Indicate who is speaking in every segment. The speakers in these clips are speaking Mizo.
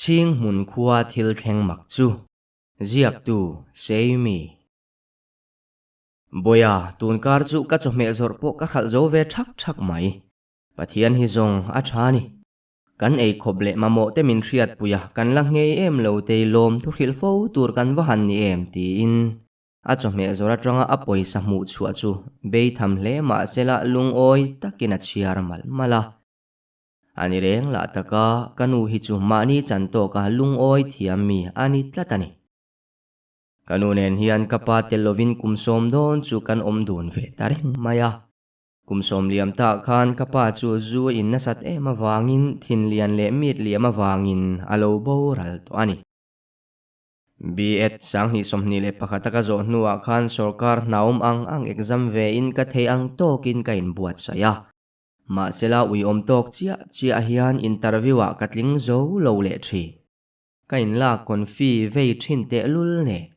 Speaker 1: Chhing hmun khua thil thleng mak chu. Ziaktu, Seimi. Bawiha, tunkar chu ka chawhmeh zawrh pawh ka hralh zo ve thak thak mai. Pathian hi zawng a tha ni. Kan ei khawp leh mamawh te min hriatpui a, kan la nghei em lo tei lawm thu hrilh fo tur kan va han ni em tiin a chawhmeh zawrh atanga a pawisa hmuh chhuah chu bei tham hle mahsela lungawi takin a chhiar malh malh a. A ni reng lah taka ka nu hi chu mahni chan tawka lungawi thiam mi a ni tlat a ni. Ka nu nen hian ka pa tel lovin kum sawm dawn chu kan awm dun ve ta reng mai a. Kum sawm liam tah khan ka pa chu zu a in nasat em avangin thin lian leh mit liam avangin a lo boral tawh a ni. B.Ed. 2021 a ka zawh hnuah khan sorkar hnaum ang ang exam vein ka thei ang tawkin ka inbuatsaih a. Mahsela uiawm tawk chiah chiah hian interview ah ka tling zo lo leh thin. Ka inlak confi vei thin tehlul nen.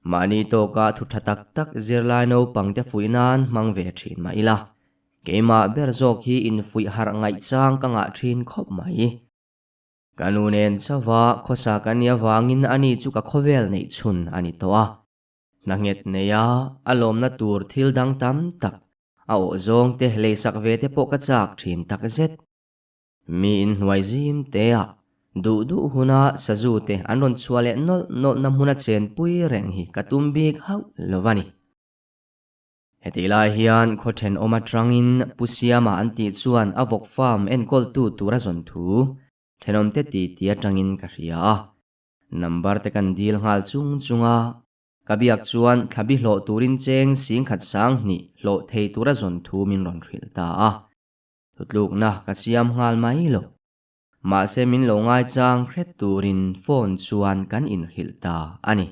Speaker 1: Mahni tawka thu tha tak tak zirlai naupangte fuih nan hmang ve thin mah ila, keimah ber zawk hi infuih harh ngaihchang ka ngah thin khawp mai. Ka nu nen chauha khawsa ka nih avangin ani chu ka khawvel neih chhun a ni tawh a. Hna nghet neia a lawmna tur thil dang tam tak a awh zawng te leisak ve te pawh ka chak thin tak zet. Mi inhnuai zim te ah duh duh huna sazu te an rawn chhuah leh nawlh nawlh na hmuna chenpui reng hi ka tum bik hauh lo a ni. Hetih lai hian khaw thenawm atangin Pu Siama an tih chuan a vawk farm enkawltu tur a zawn thu thenawmte titi atangin ka hria a. Number te kan dil nghal chung chung a, ka biak chuan thlabi hlawh turin cheng singkhat sanghnih hlawh thei tura zawn thu min rawn hrilh ta a. Thutlukna ka siam nghal mai lo. Mahse min lo ngaichang hret turin phone chuan kan inhrilh ta a ni.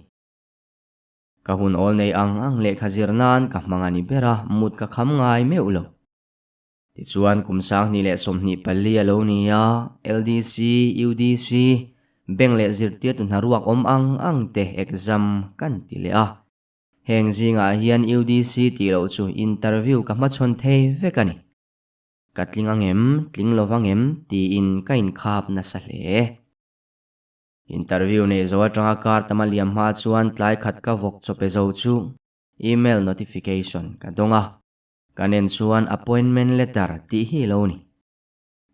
Speaker 1: Ka hun awl nei ang ang lehkha zir nan ka hmang a ni ber a, mut ka kham ngai meuh lo. Tichuan kum 2024 a lo ni a, LDC, UDC, bank leh zirtirtu hnaruak awm ang ang te exam kan ti leh a. Heng zingah hian UDC tih loh chu interview ka hmachhawn thei vek a ni. Ka tling ang em, tling lo vang em tiin ka inkhap nasa hle. Interview neih zo atanga kar tama liam hma chuan tlai khat ka vawk chawpe zo chu email notification ka dawng a, ka nen chuan appointment letter tih hi lo ni.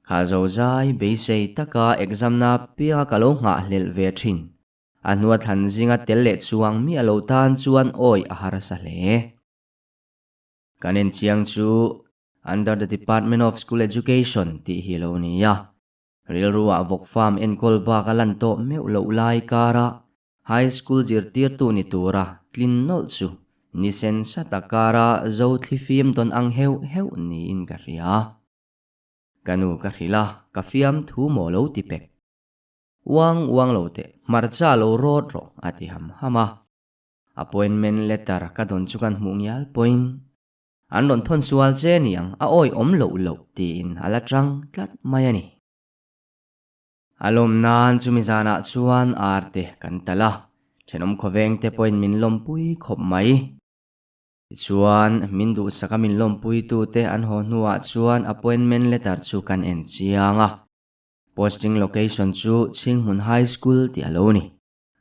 Speaker 1: Kha zo zai beisei taka exam na pianga ka lo nghahhlelh ve thin. A hnua thlan zinga tel leh chuang mi a lo tan chuan awi a harsa hle. Kan en chiang chu Under the Department of School Education tih hi lo ni a. Rilru ah vawk farm enkawl bak a lan tawh meuh loh lai kara High School zirtirtu ni tura tlin nawlh chu ni sen sat a kara zo thli fim dawn ang heuh heuh niin ka hria. Ka nu ka hrilh a, ka fiam thu maw lo ti pek. Uang uang lo teh, hmarcha lo rawt rawh, a ti ham ham a. Appointment letter ka dawn chu kan hmuh ngial pawhin an rawn thawn sual che niang a awi awm loh loh tiin a la tang tlat mai a ni. A lawm nan chumi zanah chuan ar te kan talh a, thenawm khawveng te pawhin min lawmpui khawp mai. Tichuan, min duhsaka min lawmpuitute an haw hnuah chuan appointment letter chu kan en chiang a. Posting location chu Chhinghmun High School tih a lo ni.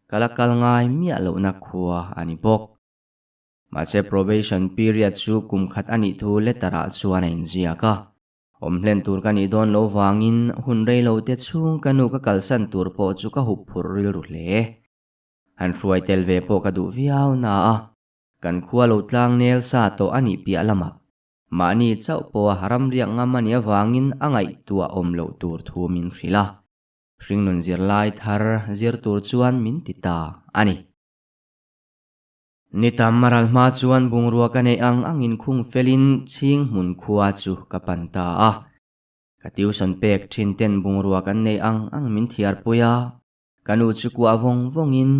Speaker 1: Ka la kal ngai miah lohna khua a ni bawk. Mahse probation period chu kum khat a nih thu letter ah chuan a inziak a. Awm hlen tur ka nih dawn lo vangin hun rei lo te chhung ka nu ka kalsan tur pawh chu ka hup phurh rilru hle. Han hruai tel ve pawh ka duh viau na a, kan khua lo tlang nel sa tawh a nih piah lamah Mahni chauh pawha ramriak ngam a nih avangin a ngaihtuah awm loh tur thu min hrilh a, hringnun zirlai thar zir tur chuan min ti ta a ni. Ni tam a ral hma chuan bungrua ka neih ang angin khung felin chhing hmun khua chu ka pan ta a. Ka tuition pek thin ten bungrua kan neih ang ang min thiarpui a, ka nu chu kuah vawng vawngin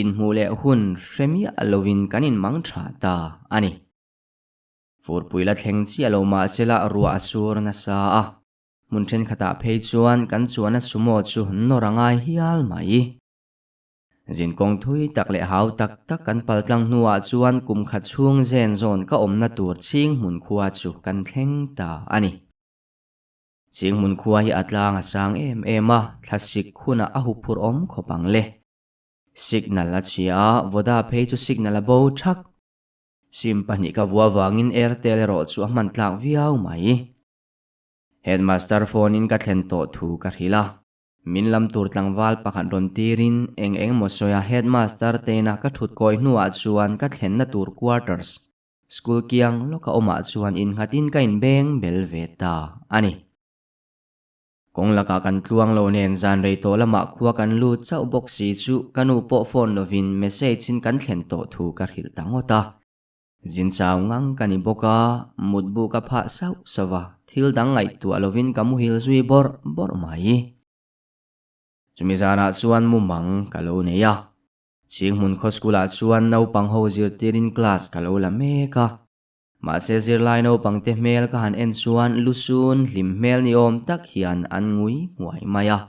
Speaker 1: inhmuh leh hun hre miah lovin kan inmang tha ta a ni. Furpui la thleng chiah lo mahsela ruah a sur nasa a, hmun thenkhatah phei chuan kan chuana sumo chu nawr a ngai hial mai. Zinkawng thui tak leh hau tak tak kan pal tlang hnuah chuan kum khat chhung zen zawn ka awmna tur chhing hmun khua chu kan thleng ta a ni. Chinghmun khua hi a tlang a sang em em a, thlasik hunah a huphurh awm khawp ang le. Signal a chhia a, Voda phei chu signal a bo thak. Sim pahnih ka vua vangin Airtel erawh chu a hman tlak viau mai. Headmaster phone in ka thlen tawh thu ka hrilh a. Min lam tur tlangval pakhat rawn tirin eng eng maw sawi a headmaster teina ka thut kawi hnuah chuan ka thlenna tur quarters, school kiang lawka awmah chuan innghatin ka inbeng bel ve ta a ni. Kawng lakah kan tluang lo nen zan rei tawh lamah khua kan lut chauh bawk si chu ka nu pawh phone lovin message in kan thlen tawh thu ka hrilh ta ngawt a. Zin chau ngang ka ni bawk a, mutbu ka phah sauh sauh a, thil dang ngaihtuah lovin ka muhil zui bawrh bawrh mai. Chumi zanah chuan mumang ka lo nei a, Chinghmun khaw school ah chuan naupang ho zirtirin class ka lo la mek a. Mahse zirlai naupangte hmel ka han en chuan lusun hlim hmel ni awm tak hian an ngui nguai mai a.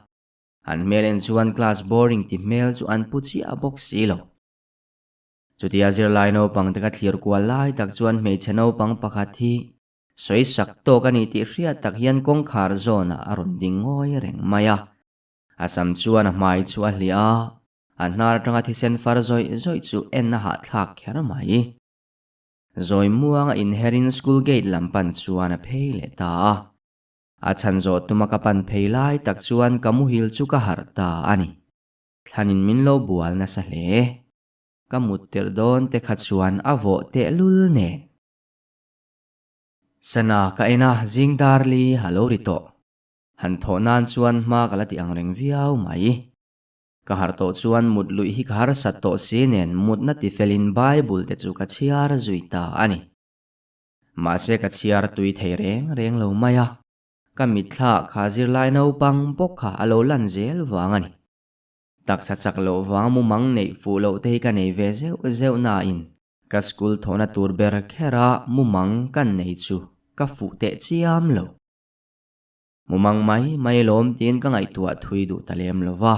Speaker 1: An hmel en chuan class boring ti hmel chu an pu chiah bawk si lo. Chutia zirlai naupang te ka thlir kual lai tak chuan hmeichhe naupang pakhat hi sawi sak tawk a ni tih hriat tak hian kawngkhar zawnah a rawn ding ngawi reng mai a. A sam chuan a hmai chu a hliah a, a hnar atanga thisen far zawih zawih chu en a hahthlak kher mai. Zawi muanga inherin school gate lam pan chuan a phei leh ta a. A chhan zawh tuma ka pan phei lai tak chuan ka muhil chu ka harh ta a ni. Thlanin min lo bual nasa hle. Ka mut tirh dawn te kha chuan a vawh tehlul nen. Sana ka en a, zing dar li a lo ri tawh. Han thawh nan chuan hma ka la ti ang reng viau mai. Ka harh tawh chuan mut luih hi ka harsat tawh si nen mutna tifelin Bible te chu ka chhiar zui ta a ni. Mahse ka chhiar tui thei reng reng lo mai a, ka mitthla kha zirlai naupang bawk kha a lo lan zel vang a ni. Taksa chak loh vang mumang neih fuh loh te hi ka nei ve zeuh zeuh nain ka school thawhna tur ber khera mumang kan nei chu ka fuh teh chiam lo. Mumang mai mai lawm tiin ka ngaihtuah thui duh ta lem lo va.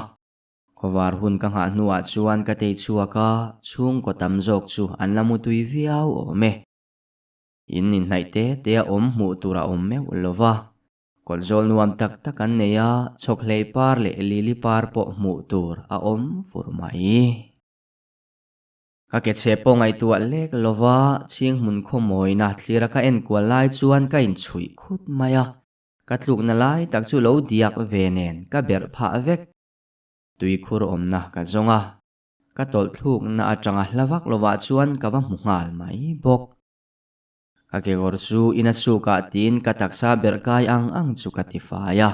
Speaker 1: Khawvar hun ka nghah hnuah chuan ka tei chhuak a, chhungkaw tam zawk chu an la mutui viau awm e. In inhnaih te te a awm hmuh tur a awm meuh lo va. Kawtzawl nuam tak tak an nei a, chhawkhlei par leh lili par pawh hmuh tur a awm fur mai. Ka ke chhe pawh ngaihtuah lek lo va, chhing hmun khawmawina thlira ka enkual lai chuan ka inchhuih khut mai a, ka tlukna lai tak chu lo diak ve nen ka berh phah vek. Tuikhur awmna ka zawng a, ka tawlhthlukna atanga hla vak lovah chuan ka va hmu nghal mai bawk. Ka kekawr chu ina sukah tiin ka taksa berh kai ang ang chu ka tifai a.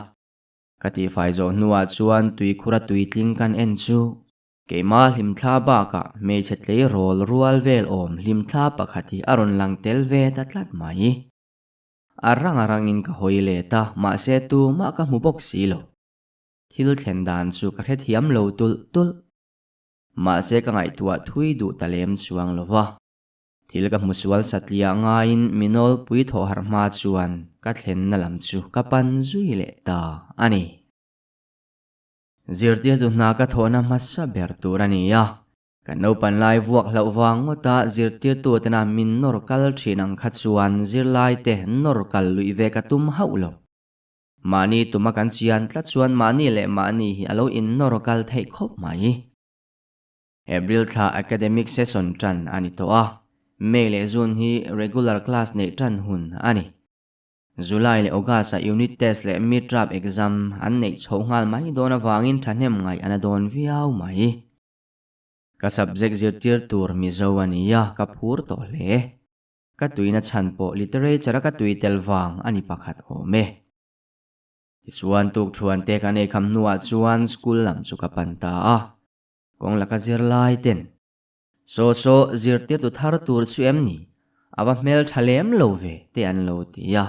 Speaker 1: Ka tifai zawh hnuah chuan tuikhura tuitling kan en chu Keimah hlimthla bakah hmeichhe tleirawl rual vel awm hlimthla pakhat hi a rawn lang tel ve ta tlat mai. A rang a rangin ka hawi let a, mahse tumah ka hmu bawk si lo. Thil thlen dan chu ka hrethiam lo tulh tulh. Mahse ka ngaihtuah thui duh ta lem chuang lo va. Thil ka hmu sual satliah ngaiin mi nawlpui thawh harh hma chuan ka thlenna lam chu ka pan zui leh ta a ni. Zirtirtu hna ka thawhna hmasa ber tur a ni a, kan naupan lai vuak hlauh vang ngawta zirtirtu tena min nawr kal thin ang kha chuan zirlaite nawr kal luih ve ka tum hauh lo. Mahni tuma kan chian tlat chuan mahni leh mahni hi a lo innawr kal theih khawp mai. April thla academic session tan a ni tawh a, May leh June hi regular class neih tan hun a ni. July leh August-ah unit test leh mid-term exam an neih chhoh nghal mai dawn avangin thahnem ngaih a na dawn viau mai. Ka subject zirtir tur Mizo a ni a, ka phur tawh hle. Ka tuina chhan pawh literature-a ka tui tel vang a ni pakhat awm e. Tichuan tukthuan te kan eikham hnuah chuan school lam chu ka pan ta a, kawng laka zirlai ten Saw saw zirtirtu thar tur chu em ni? A va hmel tha lem lo ve te an lo ti a.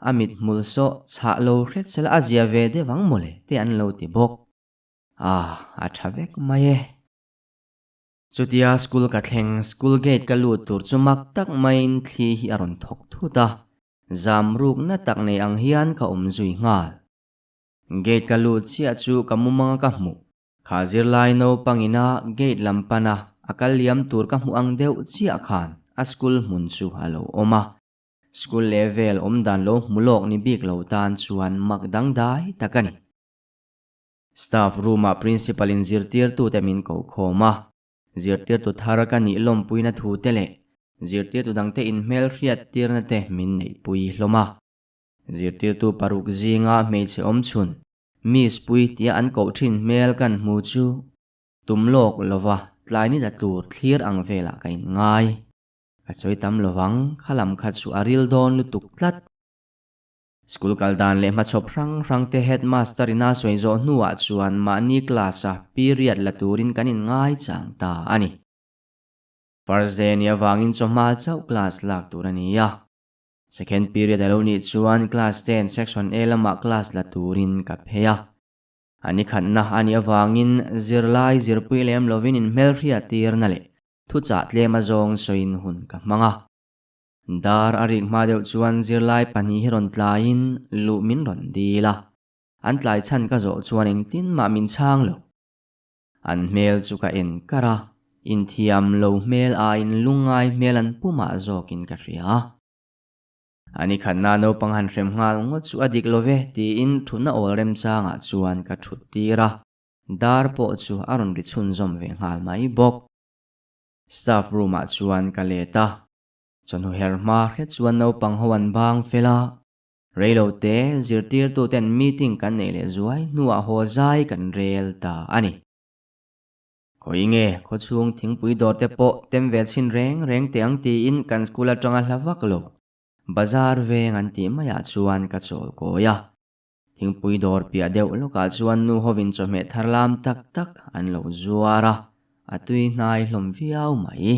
Speaker 1: A mithmul saw chhah lo hret sela a zia ve deuh ang mawle te an lo ti bawk. Ah, a tha vek mai e. Chutia school ka thleng, school gate ka lut tur chu mak tak maiin thli hi a rawn thawk thut a, zam rukna tak nei ang hian ka awm zui nghal. Gate ka lut chiah chu ka mumanga ka hmuh. Kha zirlai naupang ina gate lam pana a kal liam tur ka hmuh ang deuh chiah khan a school hmun chu a lo awm a. School level awmdan lo hmu lawk ni bik lo tan chuan mak dangdai tak a ni. Staff room-ah principal in zirtirtute min ko khawm a, zirtirtu thar ka nih lawmpuina thu te leh zirtirtu dangte inhmelhriat tirna te min neihpui hlawm a. Zirtirtu paruk zinga hmeichhe awmchhun Miss Pui tia an koh thin hmel kan hmu chu tum lawk lova tlai ni la tur thlir ang velah ka inngai. Ka sawi tam lovang, kha lam kha chu a ril dawn lutuk tlat. School kal dan leh hmachhawp hrang hrang te headmaster in a sawi zawh hnuah chuan mahni class a period la turin kan inngai chang ta a ni. First day ni avangin chawhma chauh class lak tur a ni a. Second period a lo nih chuan class ten section A lamah class la turin ka phei a. A ni khatna a nih avangin zirlai zirpui lem lovin inhmelhriat tirna leh thuchah tlem azawng sawiin hun ka hmang a. Dar a rik hma deuh chuan zirlai pahnih hi rawn tlaiin luh min rawn dil a, an tlai chhan ka zawh chuan engtin mah min chhang lo. An hmel chu ka en kar a, inthiam lo hmel aiin lungngai hmel an pumah zawkin ka hria. A ni khatna naupang han hrem nghal ngawt chu a dik lo ve tiin thutna awl remchangah chuan ka thut tir a, dar pawh chu a rawn ri chhunzawm ve nghal mai bawk. Staff room ah chuan ka let a, chawhnu her hma hret chuan naupang ho an bang fel a, reilo te zirtirtu ten meeting kan neih leh zuai hnuah haw zai kan rel ta a ni. Khawi nge khawchhung thingpui dawr te pawh tem ve chhin reng reng teh ang tiin kan school atanga hla vak lo bazar veng an tih maiah chuan ka chawl kawi a. Thingpui dawr piah deuh lawkah chuan nu hovin chawhmeh thar lam tak tak an lo zuar a, a tui hnai hlawm viau mai.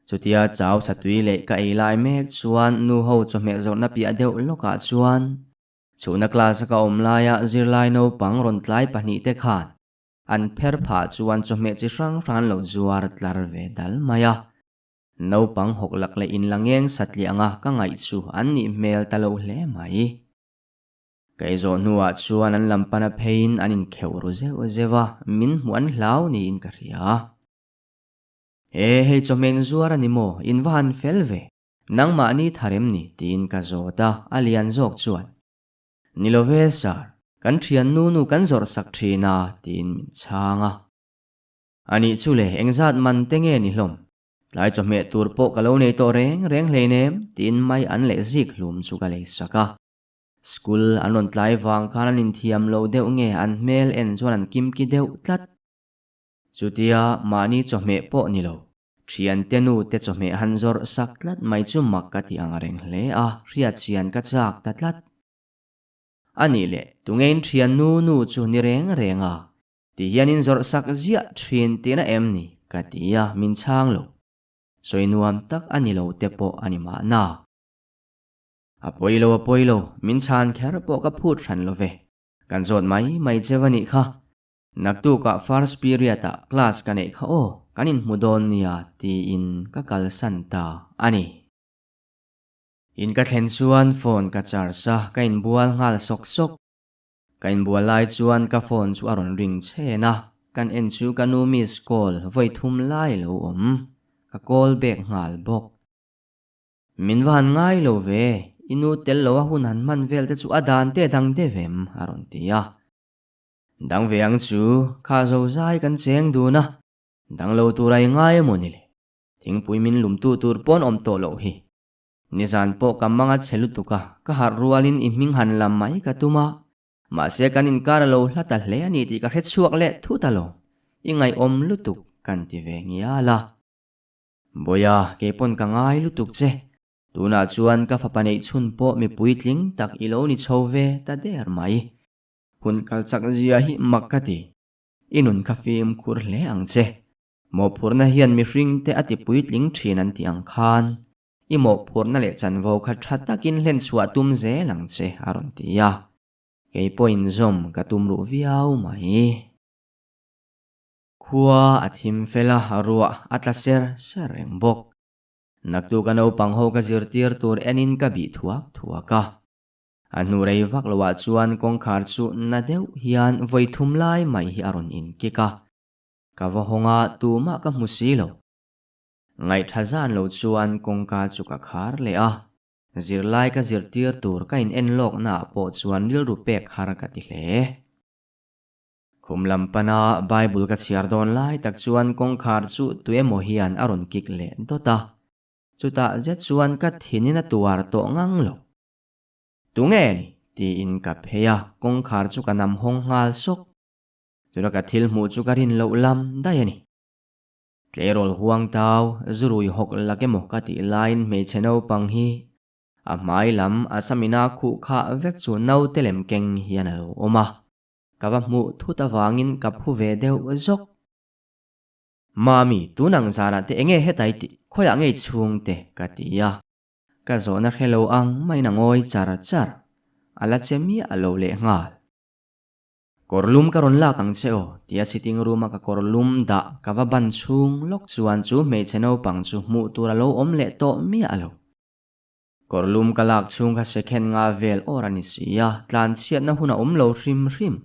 Speaker 1: Chutia chau satui leh ka ei lai mek chuan nu ho chawhmeh zawrhna piah deuh lawkah chuan chhuna class a ka awm laia zirlai naupang rawn tlai pahnih te khan an pher phah chuan chawhmeh chi hrang hrang an lo zuar tlar ve dal mai a. Naupang hawk lak leh inla ngeng satliah anga ka ngaih chu an nih hmel ta lo hle mai. Ka ei zawh hnuah chuan an lam pana pheiin an inkheuh ru zeuh zeuh a, min hmuh an hlau niin ka hria. E, hei chawhmeh inzuar a ni maw? In va han fel ve. Nangmahni thar em ni? tiin ka zawt a, a lian zawk chuan, Ni lo ve sir, kan thiannu nu kan zawrh sak thin a, tiin min chhang a. A nih chu le, engzat man te nge ni hlawm? Tlai chawhmeh tur pawh ka lo nei tawh reng reng hleinem, tiin mai an leh zik hlum chu ka lei sak a. School an rawn tlai vang khan an inthiam lo deuh nge an hmel en chuan an kimki deuh tlat. Chutia mahni chawhmeh pawh ni lo, thiante nu te chawhmeh han zawrh sak tlat mai chu mak ka ti ang reng hle a, hriatchhian ka chak ta tlat. A nih le, tunge in thiannu nu chu ni reng reng a? Ti hian in zawrh sak ziah thin tihna em ni? ka ti a, min chhang lo. Sawi nuam tak a ni lo te pawh a ni mahna. A pawi lo, a pawi lo, min chhan kher pawh ka phut hran lo ve. Kan zawt mai mai cheu a nih kha. Naktukah first period ah class ka neih kha aw, kan inhmu dawn nia tiin ka kalsan ta a ni. In ka thlen chuan phone ka charge a, ka inbual nghal sawk sawk. Ka inbual lai chuan ka phone chu a rawn ring chhen a, kan en chu ka nu miss call vawi thum lai lo awm. Ka call back nghal bawk. Min va han ngai lo ve, i nu tel lo a hun han hman vel te chu a dan te dang deuh em? a rawn ti a. Dang ve ang chu, kha zo zai kan cheng dun a, dang lo tur a i ngai emaw ni le? Thingpui min lumtu tur pawn awm tawh loh hi. Nizan pawh ka mang a chhe lutuk a, ka harh rualin i hming han lam mai ka tum a, mahse kan inkar a lo hla ta hle a ni tih ka hre chhuak leh thut alawm, i ngaihawm lutuk kan ti ve ngial a. Bawiha, kei pawn ka ngai lutuk che, tunah chuan ka fapa neih chhun pawh mi puitling tak i lo ni chho ve ta der mai. Hun kal chak zia hi mak ka ti, i nun kha fimkhur hle ang che. Mawhphurhna hian mihringte a ti puitling thin an tih ang khan, i mawhphurhna leh chanvo kha tha takin hlen chhuah tum zel ang che, a rawn ti a. Kei pawhin zawm ka tum ruh viau mai. Khua a thim fel a, ruah a tla ser ser reng bawk. Naktuk a naupang ho ka zirtir tur enin ka bih thuak thuak a. A hnu rei vak loah chuan kawngkhar chu na deuh hian vawi thum lai mai hi a rawn inkik a. Ka va hawng a, tumah ka hmu si lo. Ngaihtha zan lo chuan kawngka chu ka khar leh a, zirlai ka zirtir tur ka in en lawkna ah pawh chuan rilru pek har ka ti hle. Khum lam pana Bible ka chhiar dawn lai tak chuan kawngkhar chu tuemaw hian a rawn kik leh dawt a, chutah zet chuan ka thinin a tuar tawh ngang lo. Tunge ni? tiin ka phei a, kawngkhar chu ka nam hawng nghal sawk. Chula ka thil hmuh chu ka rin loh lam daih a ni. Tleirawl huang tau, zurui hawk lak emaw ka tih laiin hmeichhe naupang hi a hmai lam a samina khuh khah vek chu naute lem keng hian a lo awm a, ka va hmuh thut avangin ka phu ve deuh zawk. Mami, tun ang zanah te enge hetai tih khawiah ngei chhungte ka ti a. Ka zawhna hre lo ang maiin a ngawi char char, a la che miah lo lehnghal. Kawr lum ka rawn lak ang che aw, tia sitting room a ka kawr lum dah ka va ban chhung lawk chuan chu hmeichhe naupang chu hmuh tur a lo awm leh tawh miah lo. Kawr lum ka lak chhung kha second nga vel awr a ni si a, tlan chhiatna hun a awm lo hrim hrim.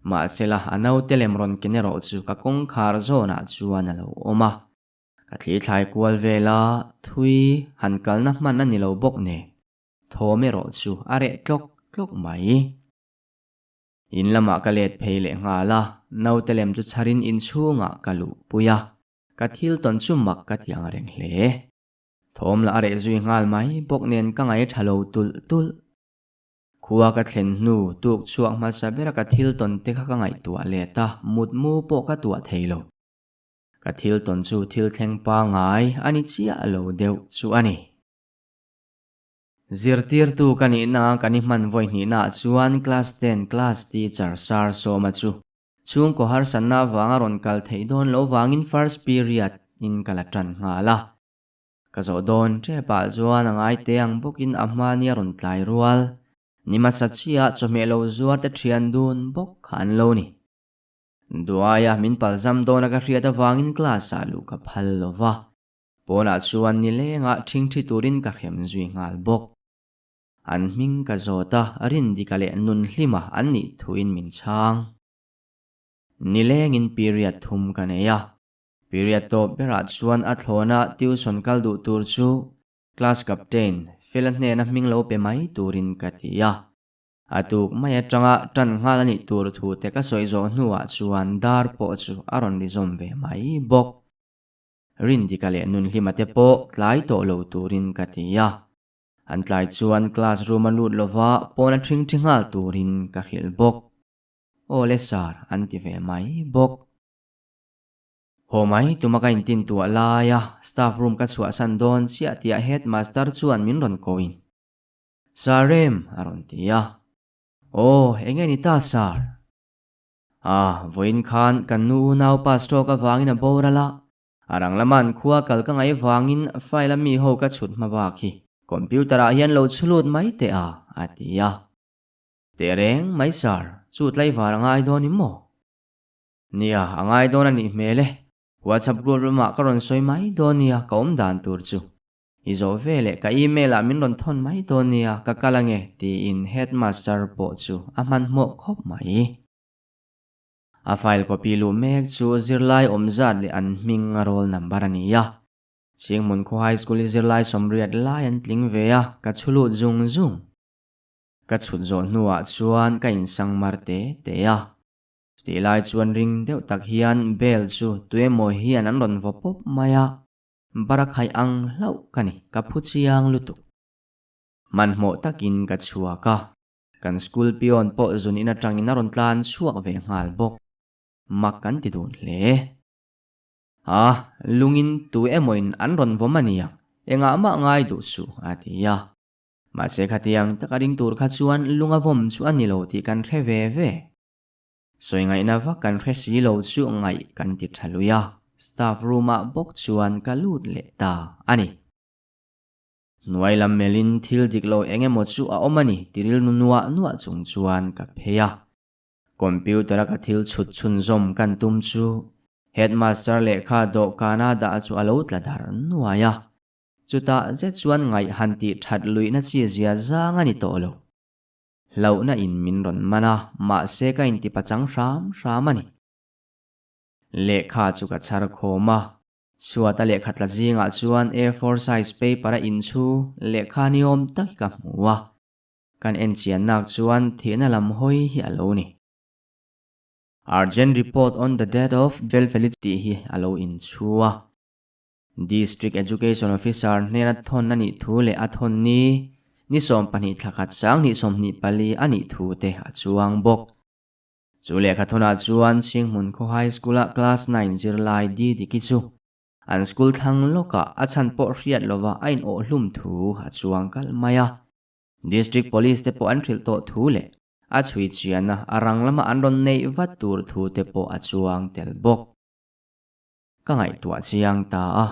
Speaker 1: Mahsela a naute lem rawn ken erawh chu ka kawngkhar zawnah chuan a lo awm a, ka thli thlai kual vel a, thui han kalna hman a ni lo bawk nen, thawm erawh chu a reh tlawk tlawk mai. In lamah ka let phei leh nghal a, naute lem chu chharin inchhungah ka luhpui a, ka thil tawn chu mak ka ti ang reng hle. Thawm lah a reh zui nghal mai bawk nen ka ngaih tha lo tulh tulh. Khua ka thlen hnu tuk chhuak hmasa bera ka thil tawn te kha ka ngaihtuah let a, mutmu pawh ka tuah thei lo. Ka thil tawn chu thil thleng pangai a ni chiah lo deuh chu a ni. Zirtirtu ka nihna kan i hman vawi hnihnaah chuan Class ten class teacher Sir Sawma chu chhungkaw harsatna avanga rawn kal theih dawn loh vangin first period in ka la tan nghal a. Ka zawh dawn tepah chuan a ngai te ang bawkin a hmani a rawn tlai rual. Ni hmasa chiah chawhmeh lo zuar te thian dun bawk kha an lo ni. Duaia min palzam dawna ka hriat avangin class ah luh ka phal lo va. Pawnah chuan nilengah ṭhingṭhi turin ka hrem zui nghal bawk. An hming ka zawt a, Rindika leh Nunhlima an nih thuin min chhang. Nilengin period thum ka nei a, period tawp berah chuan a thlawna tuition kal duh tur chu class captain Fela hnena hming lo pe mai turin ka ti a. A tuk mai atanga ṭan nghal a nih tur thu te ka sawi zawh hnuah chuan dar pawh chu a rawn ri zawm ve mai bawk. Rindika leh Nunhlima te pawh tlai tawh lo turin ka ti a. An tlai chuan class room a lut lova pawn a ṭhingṭhi nghal turin ka hrilh bawk. Aw le sir an ti ve mai bawk. Haw mai tuma ka intin tuah lai a, staff room ka chhuahsan dawn chiah tiah headmaster chuan min rawn koin. Sir Rem a rawn ti a. Aw enge ni ta sir? A, vawiin khan kan nu unaupa stroke avangin a boral a, a rang lama an khua kal ka ngaih vangin file a mi ho ka chhut hma bak hi computer ah hian lo chhulut mai teh a, a ti a. Teh reng mai sir, chu tlaivar a ngai dawn i maw? Nia, a ngai dawn a nih hmel e, WhatsApp group lamah ka rawn sawi mai dawn nia ka awm dan tur chu. I zawh veleh ka email ah min rawn thawn mai dawn nia, ka kal ange tiin headmaster pawh chu a hmanhmawh khawp mai. A file copy luh mek chu zirlai awm zat leh an hming a roll number a ni a. Chhingmun khaw high school i zirlai sawmriat lai an tling ve a, ka chhu lut zung zung. Ka chhut zawh hnuah chuan ka insang mar te te a. Chutih lai chuan ring deuh tak hian bell chu tuemaw hian an rawn vaw pawp mai a. Barakhaih ang hlauh ka ni, ka phu chiang lutuk. Hmanhmawh takin ka chhuak a, kan school peon pawh zun in atangin a rawn tlan chhuak ve nghal bawk. Mak kan ti dun hle. A, lungin tu emawin an rawn vawm a nia, engah mah ngai duh suh, a ti a. Mahse khatiang taka ring tur kha chuan lung a vawm chu a ni lo tih kan hre ve ve. Sawi ngaihna vak kan hre si lo chu ngaih kan ti tha lui a, staff room ah bawk chuan ka lut leh ta a ni. Hnuai lam melhin thil dik lo eng emaw chu a awm a ni ti rilnu nuah nuah chung chuan ka phei a. Computer a ka thil chhut chhunzawm kan tum chu headmaster lehkha dawhkana dah chu a lo tla dar nuai a, chutah zet chuan ngaih han tih that luihna chi zia zang a ni tawh lo. Hlauhna in min rawn man a, mahse ka inti pachang hram hram a ni. Lehkha chu ka chhar khawm a, Chhuata lehkha tla zingah chuan A4 size paper a inchhu lehkha ni awm tak hi ka hmu a, kan en chian nak chuan thihna lam hawi hi a lo ni. Urgent report on the death of Velveli tih hi a lo inchhu a. District Education Officer hnena thawn a nih thu leh a thawn ni ni 12 thla khat 20 24 a nih thu te a chuang bawk. Chu lehkha thawnah chuan Singhmun khaw High School-a Class 9 zirlai Didiki chu an school thlang lawkah a chhan pawh hriat lova a inawh hlum thu a chuang kalh mai a. District Police te pawh an hrilh tawh thu leh a chhui chiana a rang lama an rawn neih vat tur thu te pawh a chuang tel bawk. Ka ngaihtuah chiang ta a,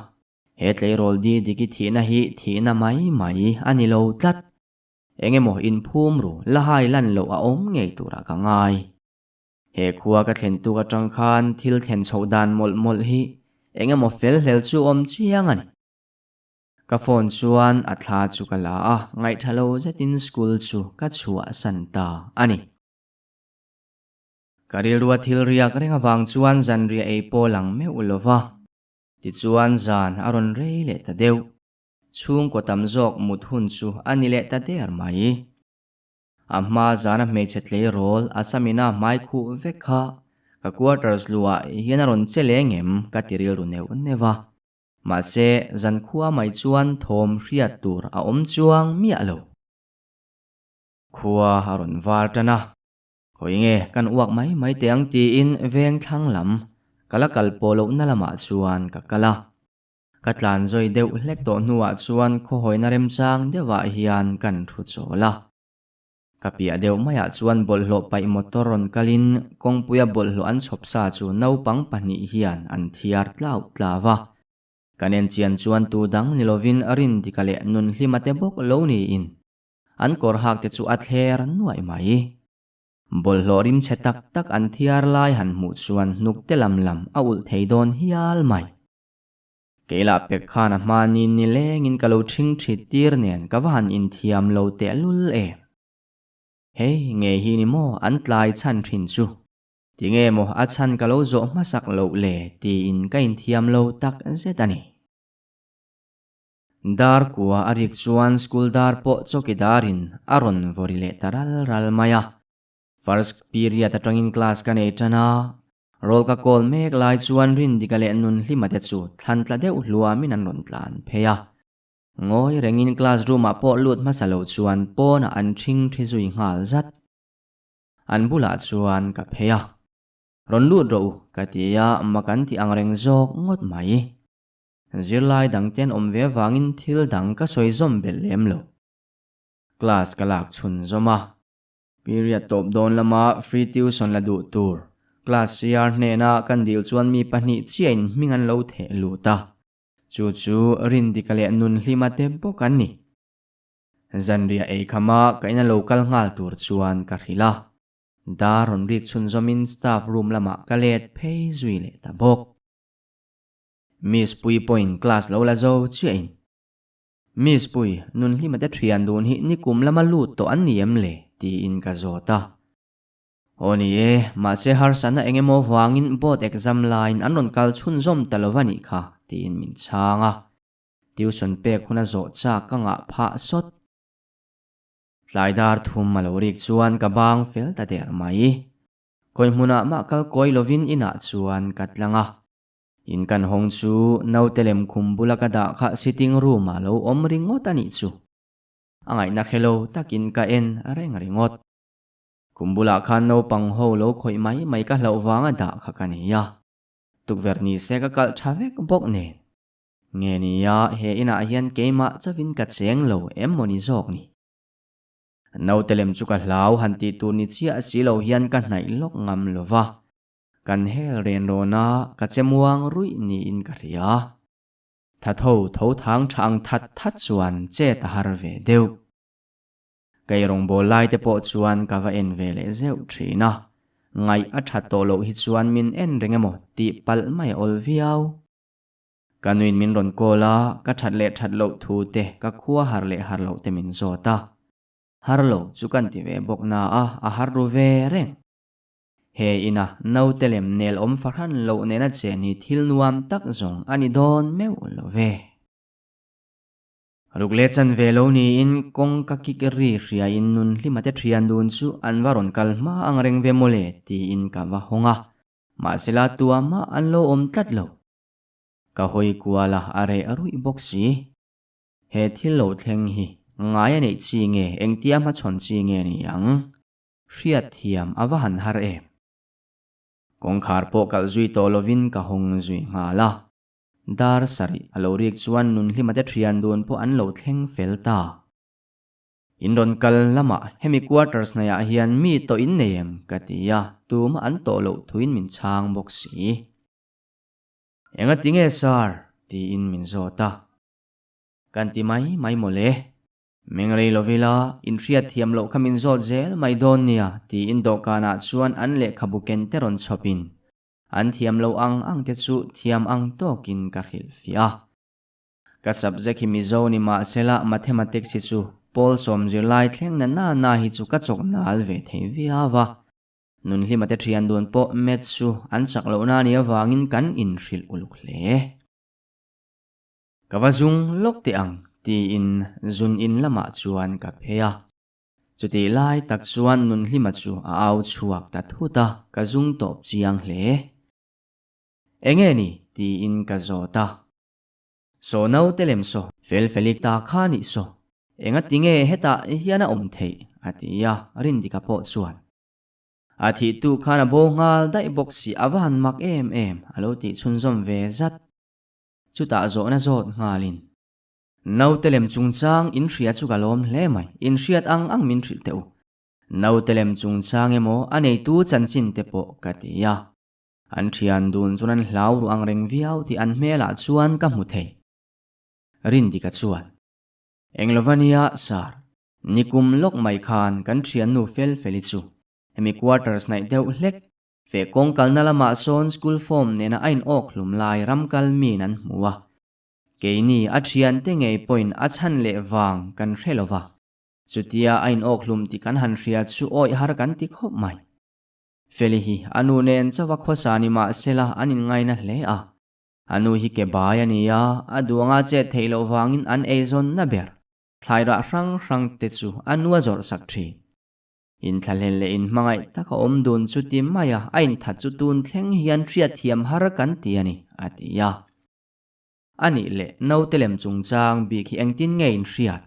Speaker 1: he tleirawl Didiki thihna hi thihna mai mai a ni lo tlat. Eng emaw inphum ru la hai lan loh a awm ngei turah ka ngai. He khua ka thlen tuk atang khan thil thlen chhoh dan mawlh mawlh hi eng emaw fel hlel chu awm chiang a ni. Ka phone chuan a thla chu ka la a, ngaihtha lo zetin school chu ka chhuahsan ta a ni. Ka rilrua thil riak reng avang chuan zanriah ei pawh lang meuh lo va, tichuan zan a rawn rei leh ta deuh. Chhungkaw tam zawk mut hun chu a ni leh ta der mai. A hma zana hmeichhe tleirawl a samina hmai khuh vek kha ka quarters luah hian a rawn che leng em ka ti rilru neuh neuh a. Mahse, zankhua mai chuan thawm hriat tur a awm chuang miah lo. Khua a rawn var tan a, Khawi nge kan uak mai mai teh ang tiin veng thlang lam ka la kal pawh lohna lamah chuan ka kal a. Ka tlan zawi deuh hlek tawh hnuah chuan khawhawina remchang deuhah hian kan thu chawl a. Ka piah deuh maiah chuan bawlhhlawh paih motor rawn kalin kawngpuia bawlhhlawh an chhawp sa chu naupang pahnih hian an thiar tlau tlau a. Kan en chian chuan tu dang ni lovin Rindika leh Nunhlima te bawk lo niin An kawr hak te chu a thler nuaih mai. Bawlhhlawh rimchhe tak tak an thiar lai han hmuh chuan hnuk te lam lam a ulh thei dawn hial mai. Keilah pek khan a hmani nilengin ka lo ṭhing ṭhit tir nen ka va han inthiam lo tehlul em. Hei ngei hi ni maw an tlai chhan ṭhin chu. Tinge maw a chhan ka lo zawh hmasak loh le tiin ka inthiam lo tak zet a ni. Dar kua a rik chuan school dar pawh chawkidarin a rawn vawri leh ta ral ral mai a. First period atangin class ka nei tan a, roll ka call mek lai chuan Rindika leh Nunhlima te chu thlan tla deuh hluamin an rawn tlan phei a. Ngawi rengin class room ah pawh lut hmasa lo chuan pawnah an ṭhing ṭhi zui nghal zat. An bulah chuan ka phei a. Rawn lut rawh u ka ti a, mak an ti angreng zawk ngawt mai. Zirlai dang te an awm ve avangin thil dang ka sawi zawm belh lem lo. Class ka lak chhun zawm a. Period tawp dawn lama free tuition la duh tur class CR hnena kan dil chuan mi pahnih chiahin hming an lo theh lut a. Chu chu Rindika leh Nunhlima te bawk an ni. Zanriah ei khama ka ina lo kal nghal tur chuan ka hrilh a. Dar rawn rik chhun zawmin staff room lamah ka let phei zui leh ta bawk. Miss Pui pawhin class lo la zo chiahin, Miss Pui, Nunhlima te thian dun hi nikum lama lut tawh an ni em le? tiin ka zawt a. Aw ni e, mahse harsatna eng emaw vangin board exam laiin an rawn kal chhunzawm ta lo va nih kha, tiin min chhang a. Tuition pek huna zawh chak ka ngah phah sawt. Tlai dar thum a lo rik chuan ka bang fel ta der mai. Kawi hmunah mah kal kawi lovin inah chuan ka tlang a. In kan hawng chu naute lem khum bula ka dah kha sitting room ah lo awm ringawt a nih chu. A ngaihna hre lo takin ka en reng ringawt. Khum bulah khan naupang ho lo khawih mai mai ka hlauh vanga dah kha ka nei a. Tukverh ni se ka kalh tha vek bawk nen. Nge nia he inah hian keimah chauhin ka cheng lo em maw ni zawk ni. Naute lem chu ka hlau han tih tur ni chiah si lo hian ka hnaih lawk ngam lo va. Kan hel ren rawn a, ka che muang ruih niin ka hria. Tha tho tho thang tha ang that that chuan chet a har ve deuh. Ka eirawngbawl lai te pawh chuan ka va en ve leh zeuh thin a, ngaih a that tawh loh hi chuan min en reng emaw tih palh mai a awl viau. Ka nuin min rawn call a, ka that leh that loh thu te, ka khua har leh har loh te min zawt a. Har lo chu kan ti ve bawk na a, a har ru ve reng. He ina naute lem nel awm fahran loh nena chen hi thil nuam tak zawng a ni dawn meuh lo ve. Ruk leh chan ve lo niin kawngka kik ri hriain nun hlimate thian dun chu an va rawn kal hma ang reng ve mawle tiin ka va hawng a, mahsela tuamah an lo awm tlat lo. Ka hawi kual a, a reh ruih bawk si. He thil lo thleng hi ngai a neih chi nge engtia hmachhawn chi nge ni ang? Hriat thiam a va han har em? Kawngkhar pawh kalh zui tawh lovin ka hawng zui nghal a. Dar sarih a lo rik chuan Nunhlimate thian dun pawh an lo thleng fel ta. In rawn kal lamah hemi quarters hnaiah hian mi tawh in nei em? ka ti a, tumah an tawh loh thuin min chhang bawk si. Engati nge sir? tiin min zawt a. Kan ti mai mai mawle. Mengrei lovila, inhriat thiam loh kha min zawt zel mai dawn nia tiin dawhkanah chuan an lehkhabu ken te rawn chhawpin an thiam loh ang ang te chu thiam ang tawkin ka hrilhfiah a. Ka subject hi Mizo ni mahsela Mathematics hi chu pawl sawm zirlai thleng na na na hi chu ka chawk nal ve thei viau a. Nunhlima te thian dun pawh Maths chu an chak lohna nih avangin kan inhrilh uluk hle. Ka va zung lawk teh ang tiin zun in lamah chuan ka phei a. Chutih lai tak chuan Nunhlima chu a au chhuak ta thut a, ka zung tawp chiang hle. Enge ni? tiin ka zawt a. Saw naute lem saw, fel felik ta kha nih saw. Enga tinge hetah hian a awm theih? a ti a, Rindika pawh chuan. A thih tu khan a bo nghal daih bawk si a va han mak em em a lo tih chhunzawm ve zat. Chutah zawhna zawt nghalin, Naute lem chungchang in hria chu ka lawm hle mai, in hriat ang ang min hrilh teh u. Naute lem chungchang emaw a neitu chanchin te pawh ka ti a. An thian dun chuan an hlau ruh ang reng viau tih an hmelah chuan ka hmu thei. Rindika chuan, Englova nia sir, nikum lawk mai khan kan thiannu Felfeli chu hemi quarters hnaih deuh hlek Feh kawng kalna lamah sawn school form nena a inawk hlum lai ram kal miin an hmu a. Keini a thiante ngei pawhin a chhan leh vang kan hre lo va. Chutia a inawk hlum tih kan han hria chu awih har kan ti khawp mai. Feli hi a nu nen chauha khawsa ni mah sela an inngaina hle a. A nu hi ke bai a ni a, a duanga chet theih loh vangin an eizawnna ber thlairah hrang hrang te chu a nu a zawrh sak thin. Inthlahlel leh inhmangaih tak a awm dun chu ti mai a, a inthat chu tun thleng hian hriatthiam har kan ti a ni, a ti a. A nih leh naute lem chungchang bik hi engtin nge inhriat?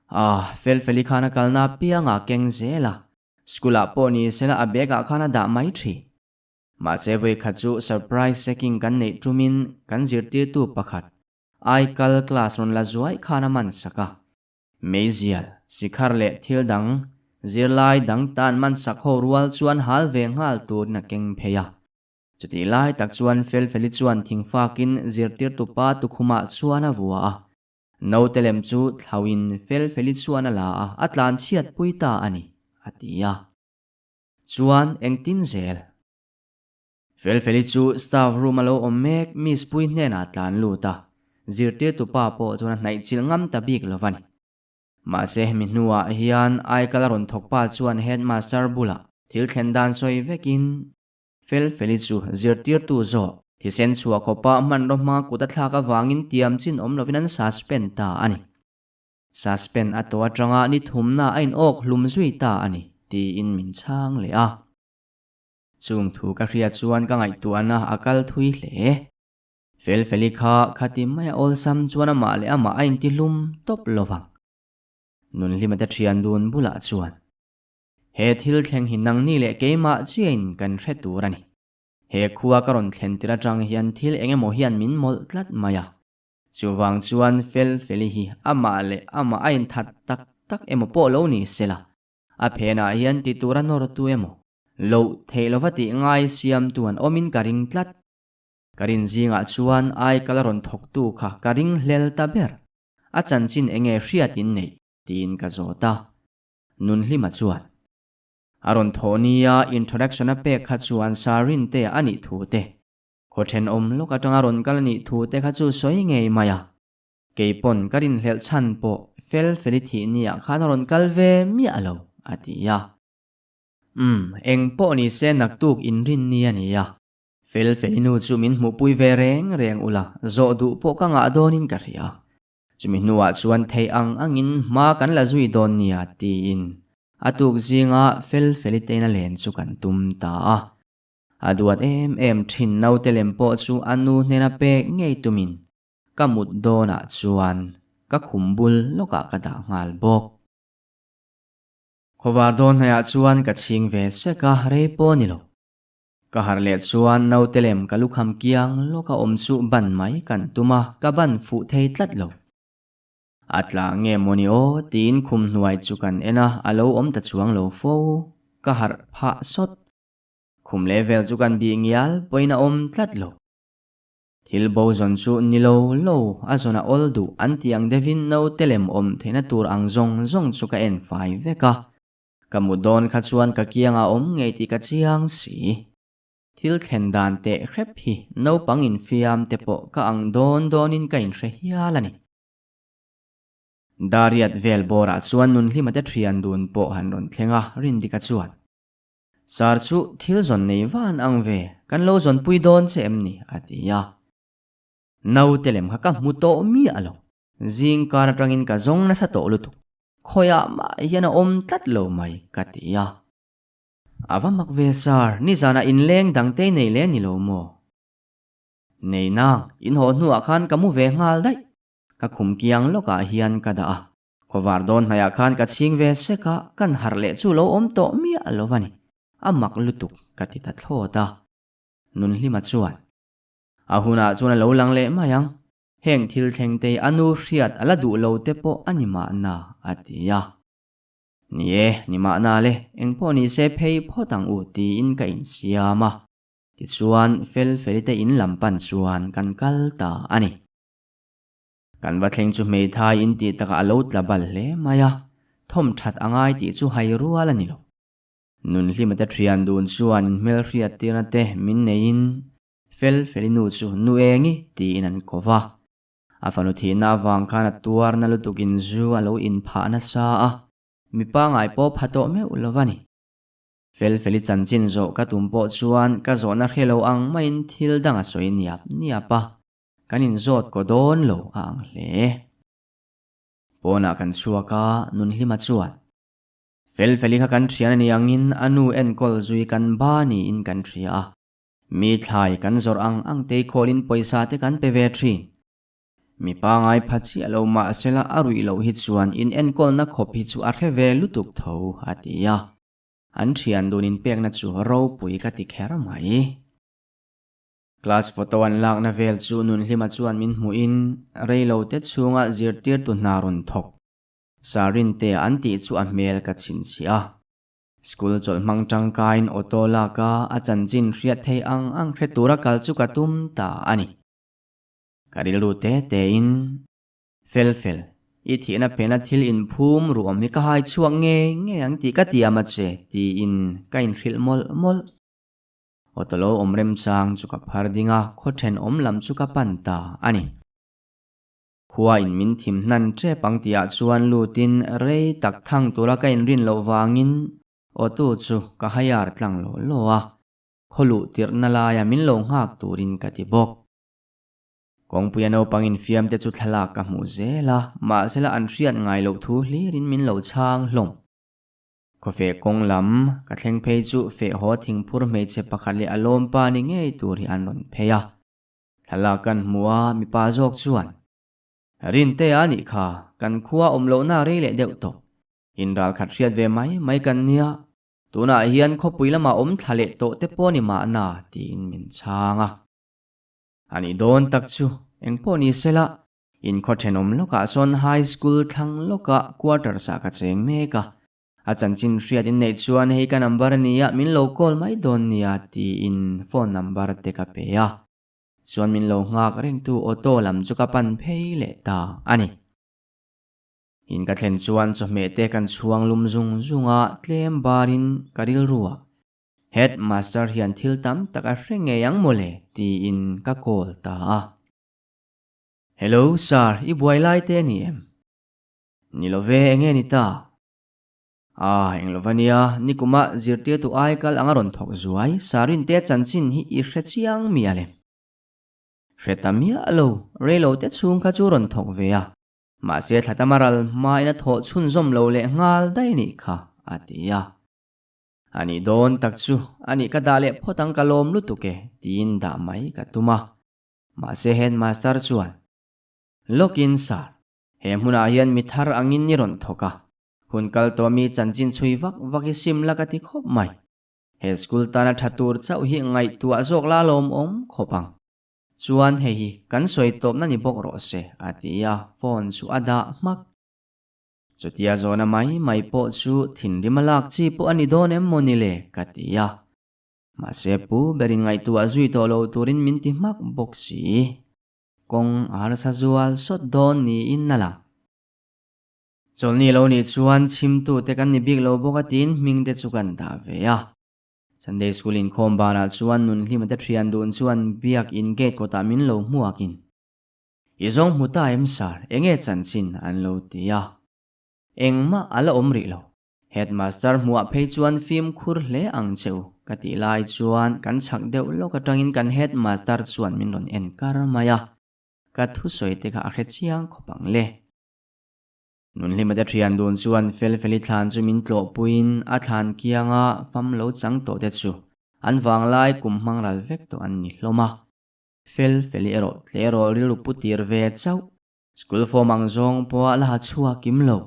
Speaker 1: Ah, Felfeli khan a kalna apiang a keng zel a, school ah pawh ni sela a bag ah khan a dah mai thin. Mahse vawikhat chu surprise checking kan neih tumin kan zirtirtu pakhat aikal class rawn la zuai khan a man sak a. Meizial, sikhar leh thil dang, zirlai dang tan man sak ho rual chuan hal ve nghal turin a keng phei a. Chutih lai tak chuan Felfeli chuan thingfakin zirtirtu pa tukhumah chuan a vua a. Naute lem chu thlauhin Felfeli chuan a la a, a tlan chhiat pui ta a ni, a ti a. Chuan engtin zel? Felfeli chu staff room a lo awm mek Miss Pui hnenah a tlan lut a, zirtirtu pa pawh chuan a hnaih chilh ngam ta bik lo a ni. Mahse hemi hnuah hian aikal a rawn thawk pa chuan headmaster bulah thil thlen dan sawi vekin Felfeli chu zirtirtu zawk thisen chhuah khawpa hmanraw hma kut a thlak avangin tiam chin awm lovin an suspend ta a ni. Suspend a tawh atanga ni thumna a inawk hlum zui ta a ni tiin min chhang leh a. Chung thu ka hriat chuan ka ngaihtuahna a kal thui hle. Felfeli kha khati mai a awlsam chuan amah leh amah a intihlum tawp lo vang. Nunhlimate thian dun bulah chuan, He thil thleng hi nangni leh keimah chiain kan hre tur a ni. He khua ka rawn thlen tir atang hian thil eng emaw hian min mawlh tlat mai a. Chuvang chuan Felfeli hi amah leh amah a inthat tak tak emaw pawh lo ni sela, A phenah hian ti tura nawrtu emaw, loh theih lova tih ngai siamtu an awmin ka ring tlat. Ka rin zingah chuan aikal a rawn thawktu kha ka ring hlel ta ber. A chanchin enge hriat in neih? tiin ka zawt a. Nunhlima chuan, A rawn thawh nia introduction a pek kha chuan Sarinte a nih thu te, khaw thenawm lawk atanga rawn kal a nih thu te kha chu sawi ngei mai a. Keipawn ka rinhlelh chhan pawh fel feli thih niah khan a rawn kal ve miah lo, a ti a. Umm, eng pawh ni se naktuk inrinni a ni a. Fel feli nu chu min hmuhpui ve reng reng ula, zawh duh pawh ka ngah dawnin ka hria. Chumi hnuah chuan theih ang angin hma kan la zui dawn nia tiin a tuk zinga fel feli teina len chu kan tum ta a. A duat em em thin naute lem pawh chu a nu hnena pek ngei tumin ka mut dawnah chuan ka khum bul lawkah ka dah nghal bawk. Khawvar dawn hnaiah chuan ka chhing ve sek a, rei pawh ni lo. Ka harh leh chuan naute lem ka lukham kiang lawk a awm chu ban mai kan tum a, ka ban fuh thei tlat lo. A tla nge mawni aw tiin khum hnuai chu kan en a, a lo awm ta chuang lo fo. Ka harh phah sawt. Khum leh vel chu kan bih ngial pawhin a awm tlat lo. Thil bo zawn chu ni lo lo, a zawn a awl duh an tih ang deuhin naute lem awm theihna tur ang zawng zawng chu ka en fai vek a. Ka mu dawn kha chuan ka kiangah awm ngei tih ka chiang si. Thil thlen dan teh hrep hi naupang infiam te pawh ka ang dawn dawnin ka inhre hial a ni. Dariat vel bawrah chuan Nunhlima te thian dun pawh han rawn thleng a, Rindika chuan, Sir chu thil zawn nei van ang ve, kan lo zawnpui dawn che em ni? a ti a. Naute lem kha ka hmu tawh miah lo. Zing kar atangin ka zawng nasa tawh lutuk. Khawiah mah hian a awm tlat lo mai ka ti a. A va mak ve sir, nizanah inleng dangte nei leh ni lo maw? Nei nang, in haw hnuah khan ka mu ve nghal daih. Ka khum kiang lawkah hian ka dah a. Khawvar dawn hnaiah khan ka chhing ve sek a, kan harh leh chu lo awm tawh miah lo va ni. A mak lutuk ka ti ta thlawt a. Nunhlima chuan, A hunah chuan a lo lang leh mai ang. Heng thil thlengtei a nu hriat a la duh lo te pawh a ni mahna, a ti a. Ni e, ni mahna le, engpawh ni se phei phawt ang u tiin ka insiam a. Tichuan, fel feli te in lam pan chuan kan kal ta a ni. Kan va thleng chu hmeithai in tih takah a lo tla bal hle mai a, thawm that a ngai tih chu hai rual a ni lo. Nunhlima te thian dun chuan inhmelhriat tirna te min neiin Fel feli nu chu nu engi tiin an ko va. A fanu thihna avang khan a tuar na lutukin zu a lo inphah nasa a, mi pangai pawh pha tawh meuh lo va ni. Fel feli chanchin zawh ka tum pawh chuan ka zawhna hre lo ang maiin thil dang a sawi niap niap a, kan inzawt kaw dawn lo a ang hle. Pawnah kan chhuak a, Nunhlima chuan, Fel feli kha kan thian a ni angin a nu enkawl zui kan ba niin kan hria a, Mi thlai kan zawrh ang ang tei khawlin pawisa te kan pe ve thin. Mi pangai pha chiah lo mahsela a ruih loh hi chuan in enkawlna khawp hi chu a hre ve lutuk tho, a ti a. An thian dun inpekna chu ropui ka ti kher mai. Class photo an lakna vel chu Nunhlima chuan min hmuhin reilo te chhunga zirtirtu hna rawn thawk. Sarinte an tih chu a hmel ka chhinchhiah a. School chawlh hmang tangkaiin auto lak a, a chanchin hriat thei ang ang hre tura kal chu ka tum ta a ni. Ka rilru te tein, Fel fel, i thihna phena thil inphum ruam hi ka hai chhuak ngei ngei ang tih ka tiam a che, tiin ka inhrilh mawlh mawlh. Auto lo awm remchang chu ka phar ding a, khaw thenawm lam chu ka pan ta a ni. Khua in min thim hnan tep ang tihah chuan lutin rei tak thang tura ka inrin loh vangin auto chu ka hire tlang law law a, khaw luh tirhna laia min lo nghak turin ka ti bawk. Kawngpuia naupang infiam te chu thlalak ka hmuh zel a, mahsela an hriat ngai loh thu hlirin min lo chhang hlawm. Khawfeh kawng lam ka thleng phei chu feh haw thingphur hmeichhe pakhat leh a lawmpa ni ngei tur hi an rawn phei a. Thlalak kan hmu a, mipa zawk chuan, Rinte a nih kha, kan khua awm lohna rei leh deuh tawh. In ral khat hriat ve mai mai kan nia, tunah hian khawpui lamah awm thla leh tawh te pawh ni mahna, tiin min chhang a. A nih dawn tak chu, engpawh ni sela, in khaw thenawm lawkah sawn high school thlang lawkah quarters ah ka cheng mek a, A chanchin hriat in neih chuan hei ka number a nia min lo call mai dawn nia tiin phone number te ka pe a. Chuan min lo nghak rengtu auto lam chu ka pan phei leh ta a ni. In ka thlen chuan chawhmeh te kan chhuang lum zung zung a, tlem barin ka rilru a. Head master hian thil tam tak a hre ngei ang mawle tiin ka call ta a. Hello sir, i buai lai te a ni em? Ni lo ve, enge ni ta? A, eng lo va nia, nikuma zirtirtu ai kal anga rawn thawk zuai, Sarinte chanchin hi i hre chiang mial em? Hre ta miah lo, reilo te chhung kha chu rawn thawk ve a, mahse thla tama ral hmain a thawh chhunzawm lo leh nghal daih nih kha, a ti a. A nih dawn tak chu, a nih ka dah leh phawt ang ka lawm lutuk e, tiin dah mai ka tum a. Mahse headmaster chuan, Lawkin sir, he hmunah hian mi thar angin i rawn thawk a, hun kal tawh mi chanchin chhui vak vak i sim la ka ti khawp mai. He school tana tha tur chauh hi ngaihtuah zawk la lawmawm khawp ang. Chuan hei hi kan sawi tawpna ni bawk rawh se, a ti a, phone chu a dah hmak. Chutia zawhna mai mai pawh chu thinrim a lak chi pawh a ni dawn em maw ni le ka ti a. Mahse pu berin ngaihtuah zui tawh lo turin min ti hmak bawk si. Kawng a harsa zual sawt dawn niin a lang. Chawlhni lo nih chuan chhimtute kan ni bik lo bawk a tiin hming te chu kan dah ve a. Sunday School inkhawm banah chuan Nunhlima te thian dun chuan biak in gate kawtah min lo hmuakin I zawng hmu ta em sir, enge chanchin an lo ti a. Engmah a la awm rih lo. Headmaster hmuah phei chuan fimkhur hle ang che u ka tih lai chuan kan chhak deuh lawk atangin kan headmaster chuan min rawn en kar mai a. Ka thusawi te kha a hre chiang khawp ang le. Nunhlimate thian dun chuan Felfeli thlan chu min tlawhpuiin a thlan kianga fam lo chang tawh te chu an vanglai kum hmang ral vek tawh an ni hlawm a. Felfeli erawh tleirawl rilru pu tir ve chauh. School form ang zawng pawha la ha chhuak kim lo.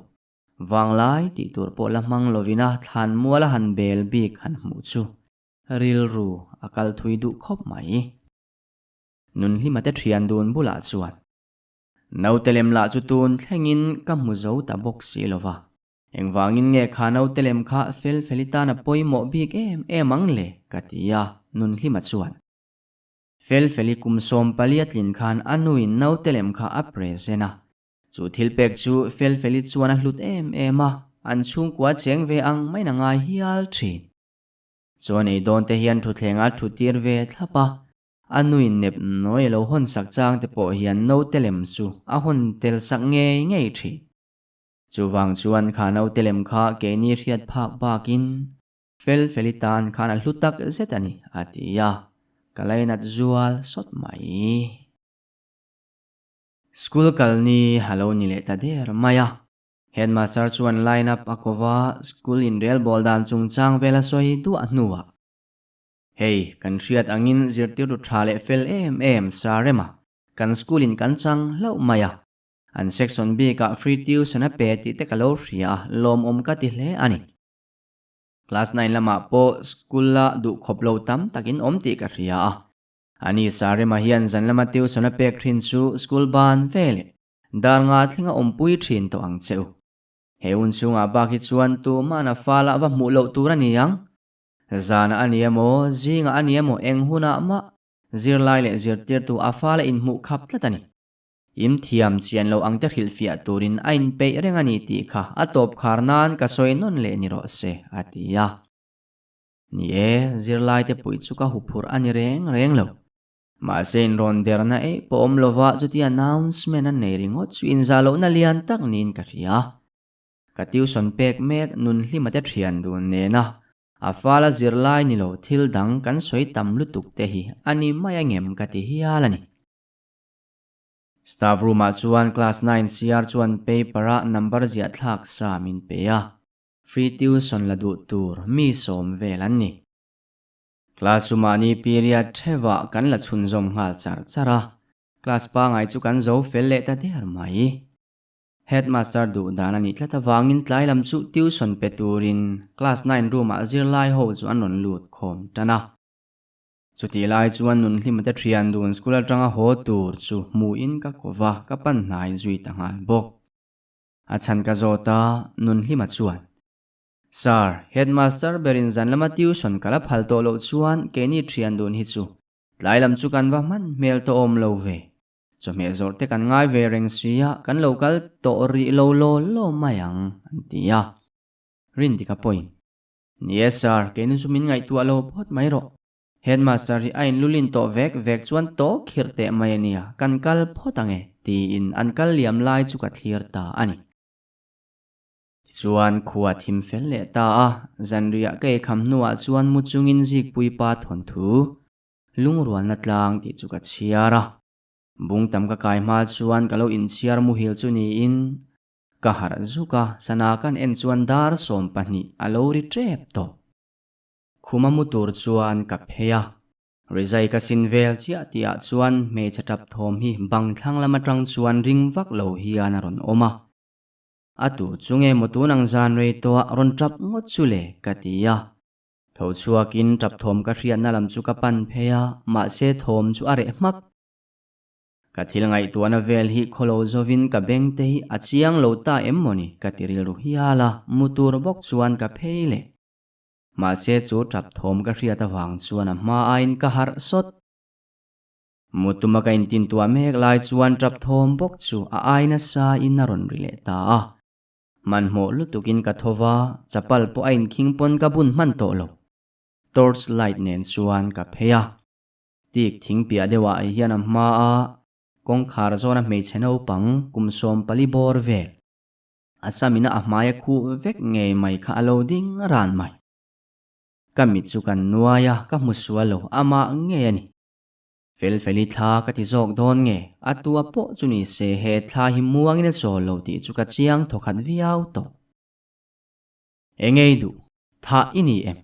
Speaker 1: Vanglai tih tur pawh la hmang lovin a thlan mual a han bel bik han hmuh chu rilru a kal thui duh khawp mai. Nunhlima te thian dun bulah chuan Naute lem lah chu tun thlengin ka hmu zo ta bawk si lova. Engvangin nge kha naute lem kha Felfeli tan a pawimawh bik em em ang le? ka ti a, Nunhlima chuan. Felfeli kum 40 a tlin khan a nuin naute lem kha a present a. Chu thil pek chu Felfeli chuan a hlut em em a, an chhungkua cheng ve ang maiin a ngai hial thin. Chuan ei dawn te hian thutthleng a thu tir ve thlap a, a nuin nep nawi a lo hawn sak chang te pawh hian naute lem chu a hawn tel sak ngei ngei thin. Chuvang chuan kha naute lem kha keini hriat phak bakin Felfeli tan khan a hlu tak zet a ni, a ti a, ka lainat zual sawt mai. School kal ni a lo ni leh ta der mai a, Headmaster chuan line up a ko va, school inrelbawl dan chungchang vel a sawi duah hnuah, Hei, kan hriat angin zirtirtu tha leh fel em em sa rem a, kan school in kan chang hlauh mai a, an section bikah free tuition a pe tih te ka lo hria a, lawmawm ka ti hle a ni. Class nine lamah pawh school a duh khawp lo tam takin awm tih ka hria a. Ani Sarema hian zan lama tuition a pek thin chu school ban ve leh dar nga thlenga awmpui thin tawh ang che u. He hun chhungah bak hi chuan tuman a fal ah va hmuh loh tur a ni ang. Zanah a ni emaw, zingah a ni emaw eng hunah mah zirlai leh zirtirtu a fal a inhmuh khap tlat a ni. Im thiam chian lo ang te hrilhfiah turin a inpeih reng a ni tih kha a tawp khar nan ka sawi nawn leh ni rawh se, a ti a. Ni e, zirlaite puih chu ka huphurh a ni reng reng lo. Mahse inrawn derna eih pawh awm lova chuti announcement a nei ringawt chu inzah lohna lian tak niin ka hria. Ka tuition pek mek Nunhlima te thian dun nena a fala zirlai ni lo thil dang kan sawi tam lutuk te hi a ni mai angem ka ti hial a ni. Staff room ah chuan class nine CR chuan paper a number ziah thlak sa min pe a, free tuition la duh tur mi sawm vel an ni. Class chu mahni period theuh ah kan la chhunzawm nghal char char a, class pangai chu kan zo fel leh ta der mai. Headmaster duh dan a nih tlat avangin tlai lam chu tuition pe turin class nine room ah zirlai ho chu an rawn lut khawm tan a. Chutih lai chuan Nunhlima te thian dun school atanga haw tur chu hmuhin ka ko va, ka pan hnai zui ta nghal bawk. A chhan ka zawt a, Nunhlima chuan, Sir, headmaster berin zan lama tuition ka la phal tawh loh chuan keini thian dun hi chu tlai lam chu kan va hman hmel tawh awm lo ve. Chawhmeh zawrh te kan ngai ve reng si a, kan lo kal tawh rih lo law law mai ang, an ti a. Rindika pawhin, Ni e sir, keini chu min ngaihtuah lo phawt mai rawh. Headmaster hi a inlulin tawh vek vek chuan tawh khirh teh mai a nia, kan kal phawt ang e, tiin an kal liam lai chu ka thlir ta a ni. Tichuan khua thim fel leh ta a, zanriah ka eikham hnuah chuan mu chungin Zikpui pa thawnthu lungrualna tlang tih chu ka chhiar a. Bung tam ka kai hma chuan ka lo inchhiar muhil chu niin ka harh zuk a, sana kan en chuan dar 20 a lo ri tep tawh. Khuma mu tur chuan ka phei a, Rizai ka sin vel chiah tihah chuan hmeichhe tap thawm hi bang thlang lam atang chuan ring vak lo hian a rawn awm a. A tu chu nge maw tun ang zan rei tawh a rawn tap ngawt chu le ka ti a. Tho chhuakin tap thawm ka hriatna lam chu ka pan phei a, mahse thawm chu a reh hmak. Ka thil ngaihtuahna vel hi khawlo zovin ka beng te hi a chiang lo ta em mawni ka ti rilru hial a, mu tur bawk chuan ka phei leh. Mahse chu tap thawm ka hriat avang chuan a hma aiin ka harh sawt. Mutuma ka intintuah mek lai chuan tap thawm bawk chu a ai nasa in a rawn ri leh ta a. Hmanhmawh lutukin ka tho va, chapal pawh a inkhing pawn ka bun hman tawh lo. Torch light nen chuan ka phei a. Tik thing piah deuhah hian a hma a kawngkhar zawna hmeichhe naupang kum 14 bawr vel. A samina a hmai a khuh vek ngei mai kha a lo ding ran mai. Ka mit chu kan nuai a, ka hmu sual lo, amah ngei a ni. Felfeli thla ka ti zawk dawn nge, a tua pawh chu ni se he thla hi muangin a chawl lo tih chu ka chiang thawkhat viau tawh. Engei duh, thah i ni em?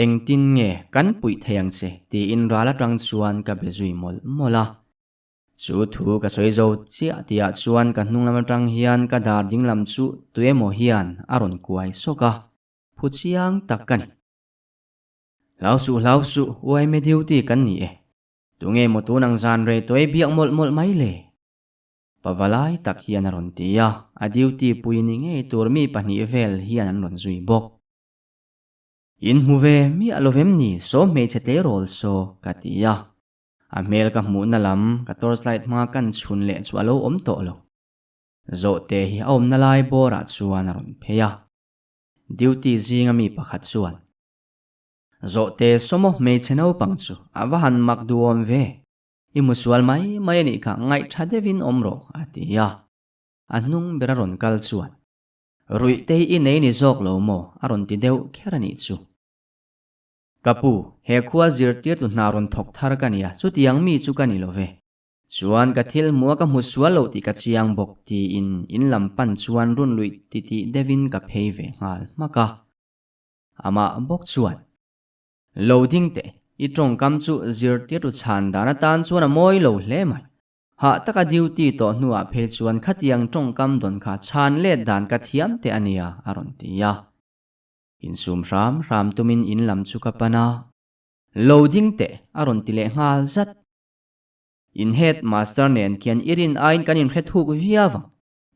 Speaker 1: Engtin nge kan puih thei ang che? tiin ral atang chuan ka be zui mawlh mawlh a. Chu thu ka sawi zo chiah tihah chuan ka hnung lam atang hian ka dar ding lam chu tuemaw hian a rawn kuai sawk a, phu chiang tak ka ni. Hlau suh hlau suh, uaime duty kan ni e. Tunge maw tun ang zan rei tuai biak mawlh mawlh mai le? Pavalai tak hian a rawn ti a, a duty pui ni ngei tur mi pahnih vel hian an rawn zui bawk. In hmu ve miah lo vem ni saw hmeichhe tleirawl saw ka ti a. A hmel ka hmuhna lam ka torchlight hma kan chhun leh chu a lo awm tawh lo. Zawhte hi a awmna lai bawrah chuan a rawn phei a. Duty zinga mi pakhat chuan, Zawhte sawmaw hmeichhe naupang chu a va han mak duhawm ve. I hmu sual mai mai a nih kha ngaihtha deuhin awm rawh a ti a. A hnung ber a rawn kal chuan, Ruih te hi i nei ni zawk lo maw? a rawn ti deuh kher a nih chu. Ka pu, he khua zirtirtu hna rawn thawk thar ka nia, chutiang mi chu ka ni lo ve. Chuan ka thil hmuh a ka hmu sual loh tih ka chiang bawk tiin in lam pan chuan run luih titih deuhin ka phei ve nghal hmak a. Amah bawk chuan, Lo ding teh, i tawngkam chu zirtirtu chhan dan atan chuan a mawi lo hle mai. Hah taka duty tawh hnuah phei chuan khatiang tawngkam dawn kha chhan let dan ka thiam teh a nia a rawn ti a. Insum hram hram tumin in lam chu ka pan a, Lo ding teh a rawn ti leh nghal zat. In head master nen khian i rin aiin kan inhre thuk viau ang,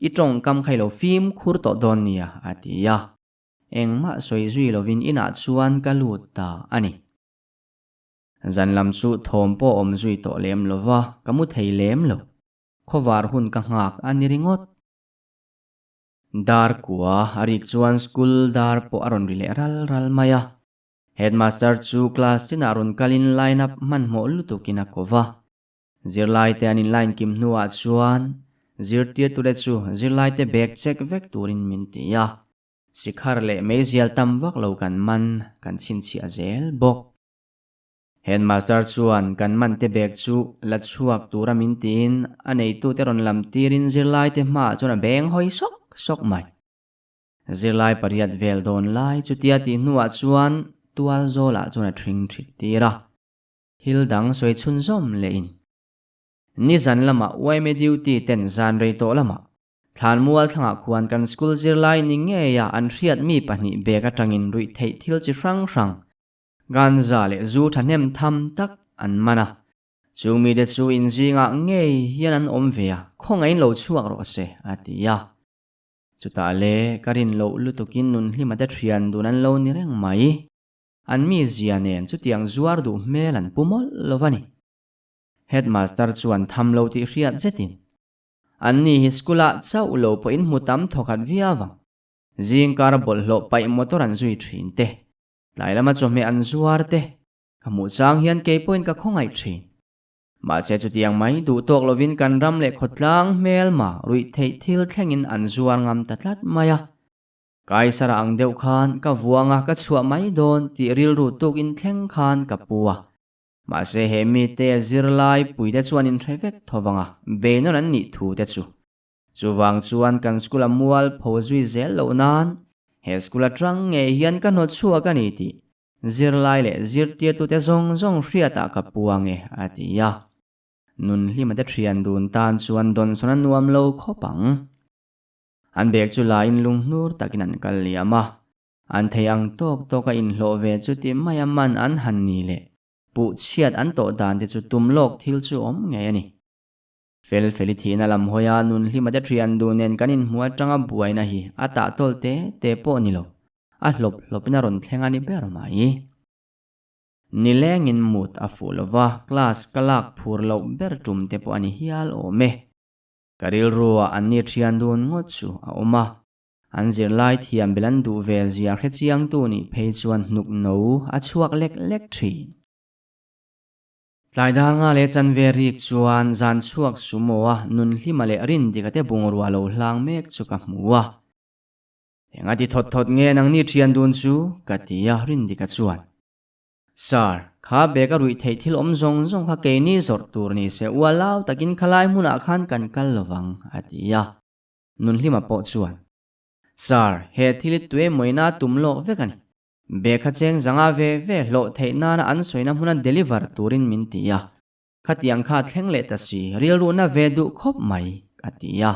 Speaker 1: i tawngkam kha i lo fimkhur tawh dawn nia a ti a. Engmah sawi zui lovin inah chuan ka lut ta a ni. Zan lam chu thawm pawh awm zui tawh lem lova, ka mu thei lem lo. Khawvar hun ka nghak a ni ringawt. Dar kua a rik chuan school dar pawh a rawn ri leh ral ral mai a. Headmaster chu class chinah rawn kalin line up hmanhmawh lutukin a ko va. Zirlaite an in line kim hnuah chuan zirtirtute chu zirlaite bag check vek turin min ti a. Sikhar leh meizial tam vak lo kan man kan chhinchhiah zel bawk. Headmaster chuan kan man te bag chu la chhuak tura min tiin a neitute rawn lam tirin zirlaite hmaah chuan a beng hawi sawk sawk mai. Zirlai pariat vel dawn lai chutia tih hnuah chuan tual zawlah chuan a thring thrit tir a, thil dang sawi chhunzawm lehin. Nizan lamah yma duty ten zan rei tawh lamah Thlanmual thlangah khuan kan school zirlai ni ngeia an hriat mi pahnih bag atangin ruih theih thil chi hrang hrang Ganja leh zu thahnem tham tak an man a, chung mite chu inzingah ngei hian an awm ve a, khawngaih in lo chhuak rawh se, a ti a. Chutah le ka rin loh lutukin nunhlima te thian dun an lo ni reng mai. An mi zia nen chutiang zuar duh hmel an pu mawlh lo va ni. Headmaster chuan tham lo tih hriat zetin, An ni hi school-ah chauh lo pawhin hmu tam thawkhat viau ang. Zingkar bawlhhlawh paih motor an zui thin te. Tlai lama chawhmeh an zuar te ka hmuh chang hian kei pawhin ka khawngaih thin. Mahse chutiang mai duh tawk lovin kan ram leh khawtlang hmelma ruih theih thil thlengin an zuar ngam ta tlat mai a. Kaisara ang deuh khan ka vuanga ka chhuah mai dawn tih rilru tukin thleng khan ka pu a. Mahse he mite zirlai puite chuan inhre vek tho vanga beinawn an nih thu te chu. Chuvang chuan kan school a mual pho zui zel loh nan he school atang ngei hian ka hnawt chhuak a ni tih zirlai leh zirtirtute zawng zawng hriatah ka puang e, a ti a. Nun hlimate thian dun tan chuan dawnsawn a nuam lo khawp ang. An bag chu la in lunghnur takin an kal liam a. An thei ang tawk tawk a inhlawh ve chu ti mai a man an han ni leh puh chhiat an tawh dan te chu tum lawk thil chu awm ngei a ni. Fel feli thihna lam hawi a nun hlima te thian duh nen kan inhmu atanga buaina hi a tah tawl te te pawh ni lo, a hlawp hlawpin a rawn thleng a ni ber mai. Nilengin mut a fuh lo va, class ka lak phur loh ber tum te pawh a ni hial awm e. Ka rilruah an ni thian dun ngawt chu a awm a, an zirlai thiam bel an duh ve zia hrechiangtu nih phei chuan hnuk no a chhuak lek lek thin. Tlai dar nga leh chanve rik chuan zan chhuak sumo a nun hlima leh Rindika te bungrua lo hlang mek chu ka hmu a. Enga ti thawt thawt nge nangni thian dun chu? ka ti a Rindika chuan. Sir, kha bag a ruih theih thil awm zawng zawng kha keini zawrh tur ni se ualau takin khalai hmunah khan kan kal lovang a ti a. Nun hlima pawh chuan. Sir, he thil i tuemawina tum lawk vek a ni. Bag kha cheng zanga ve ve hlawh theih nana an sawina hmuna deliver turin min ti a, khatiang kha thleng leh ta si rilruhna ve duh khawp mai, a ti a.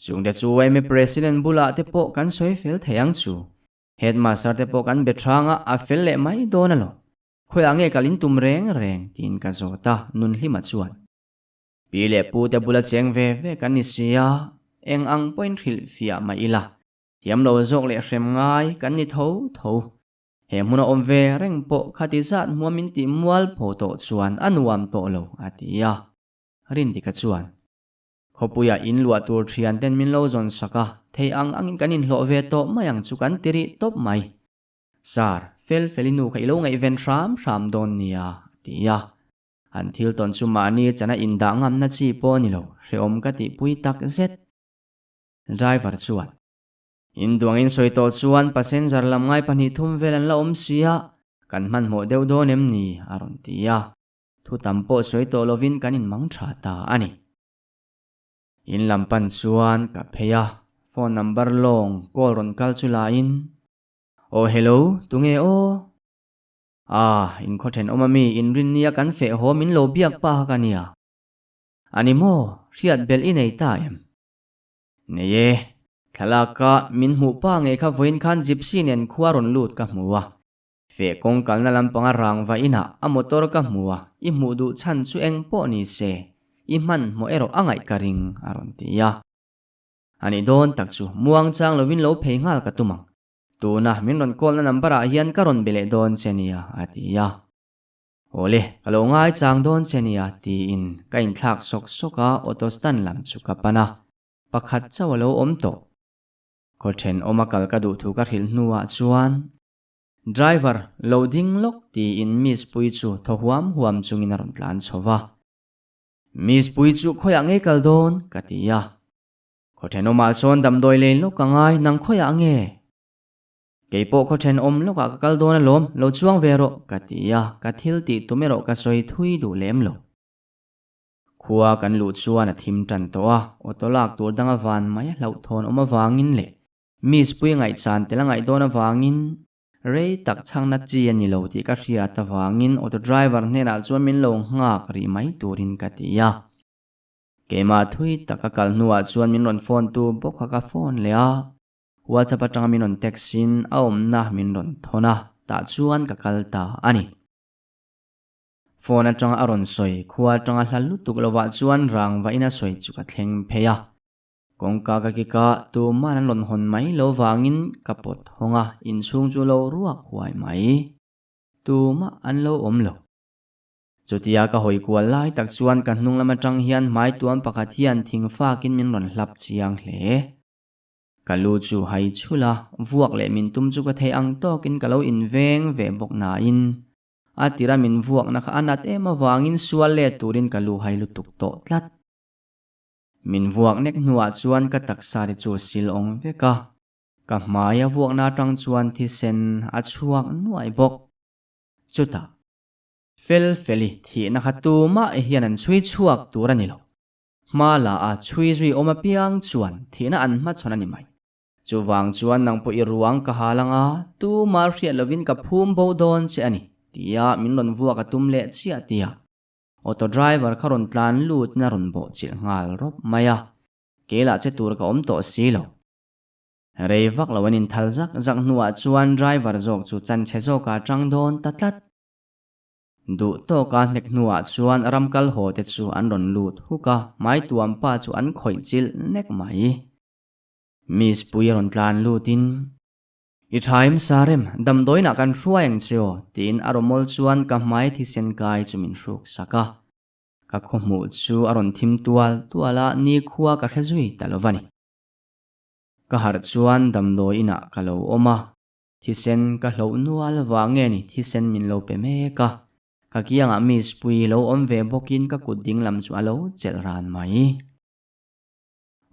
Speaker 1: Chungte chu yma President bulah te pawh kan sawi fel thei ang chu. Headmaster te pawh kan be hrang a, a fel leh mai dawn alawm. Khawiah nge kal in tum reng reng tiin ka zawt a, Nunhlima chuan. Pi leh pu te bula cheng ve ve kan ni si a, eng ang pawhin hrilh fiah mah ila. Thiam lo zawk leh hrem ngai kan ni tho tho. He hmun a awm ve reng pawh khati zat hmua min tih mual pho tawh chuan a nuam tawh lo, a ti a. Rindika chuan, Khawpuia in luah tur thian ten min lo zawn sak a, thei ang angin kan inhlawh ve tawh mai ang chu kan ti rih tawp mai. Sir, fel fel i nu kha i lo ngaihven hram hram dawn nia, a ti a. An thil tawn chu mahni chana indah ngamna chi pawh a ni lo, hrehawm ka tihpui tak zet. Driver chuan, In duangin sawi tawh chuan passenger lam ngai pahnih thum vel an la awm si a, kan hmanhmawh deuh dawn em ni? a rawn ti a. Thu tam pawh sawi tawh lovin kan inmang tha ta a ni. In lam pan chuan ka phei a, phone number lawng call rawn kal chu lain, Aw hello, tunge aw? Ah, in khaw thenawm ami inrinnia kan feh haw min lo biak pa kha ka nia. A ni maw, hriat belh i nei ta em? Nei e, thlalaka min hmuh pa ngei kha vawiin khan gypsy nen khua rawn lut ka hmu a. Feh kawng kalna lampanga rangva inah a motor ka hmu a, i hmuh duh chhan chu eng pawh ni se, i hmanhmawh erawh a ngaih ka ring, a rawn ti a. A nih dawn tak chu muang chang lovin lo phei nghal ka tum ang. Tuna min rawn call na number ah hian ka rawn be leh dawn che nia, a ti a. Awle, ka lo ngaichang dawn che nia tiin ka inthlak sawk sawk a, auto stand lam chu ka pan a, pakhat chauh a lo awm tawh. Khaw thenawma kal ka duh thu ka hrilh hnuah chuan Driver, lo ding lawk tiin Miss Puii chu thaw huam huam chungin a rawn tlan chho va. Miss Puii chu khawiah ngei kal dawn? ka ti a. Khaw thenawmah sawn damdawi lei lawk ka ngai, nang khawiah nge? Kei pawh khaw thenawm lawkah ka kal dawn alawm, lo chuang ve rawh, ka ti a, ka thil tih tum erawh ka sawi thui duh lem lo. Khua kan luh chuan a thim tan tawh a, auto lak tur danga van mai a hlauhthawn awm avangin leh Miss pui ngaihsan tel a ngaih dawn avangin rei tak chhangna chi a ni lo tih ka hriat avangin auto driver hnenah chuan min lo nghak rih mai turin ka ti a. Keimah thui tak a kal hnuah chuan min rawn phone tu bawk kha ka phone leh a. WhatsApp atanga min rawn text in a awmna min rawn thawn a, tah chuan ka kal ta a ni. Phone atanga a rawn sawi, khua atanga hla lutuk lovah chuan rangva in a sawi chu ka thleng phei a. Kawngka ka kik a, tuman an rawn hawn mai lo vangin ka pawt hawng a, inchhung chu lo ruak huai mai. Tumah an lo awm lo. Chutia ka hawi kual lai tak chuan ka hnung lam atang hian hmai tuam pakhat hian thing fakin min rawn hlap chiang hle. Ka lu chu hai chhul a, vuak leh min tum chu ka thei ang tawkin ka lo inveng ve bawk nain a tira min vuakna kha a nat em avangin sual let turin ka lu hai lutuk tawh tlat. Min vuak nek hnuah chuan ka taksa te chu a sil awng vek a. Ka hmai a vuakna atang chuan thisen a chhuak nuai bawk. Chutah, Felfeli thihna kha tumah hian an chhui chhuak tur a ni lo. Hma la a chhui zui awm apiang chuan thihna an hmachhawn a ni mai. Chuvang chuan nang pawh i ruang ka hal anga tumah hriat lovin ka phum bo dawn che a ni, tia min rawn vuak a tum leh chiah tia auto driver kha rawn tlan lutin a rawn bawh chilh nghal rawp mai a, keilah che tur ka awm tawh si lo. Rei vak lo an inthal zak zak hnuah chuan driver zawk chu chanchhe zawkah a tang dawn ta tlat. Duh tawka hnek hnuah chuan ram kal haw te chu an rawn lut huk a, hmaituam pa chu an khawih chilh nek mai. Miss Pui a rawn tlan lutin, I tha em Sarem, damdawiinah kan hruai ang che aw, tiin a rawmawl chuan ka hmai thisen kai chu min hruk sak a. Ka khawhmuh chu a rawn thim tual tual a, nikhua ka hre zui ta lo va ni. Ka harh chuan damdawiinah ka lo awm a, thisen ka hloh nual vang nge ni thisen min lo pe mek a. Ka kiangah Miss Pui lo awm ve bawkin ka kut dinglam chu a lo chelh ran mai.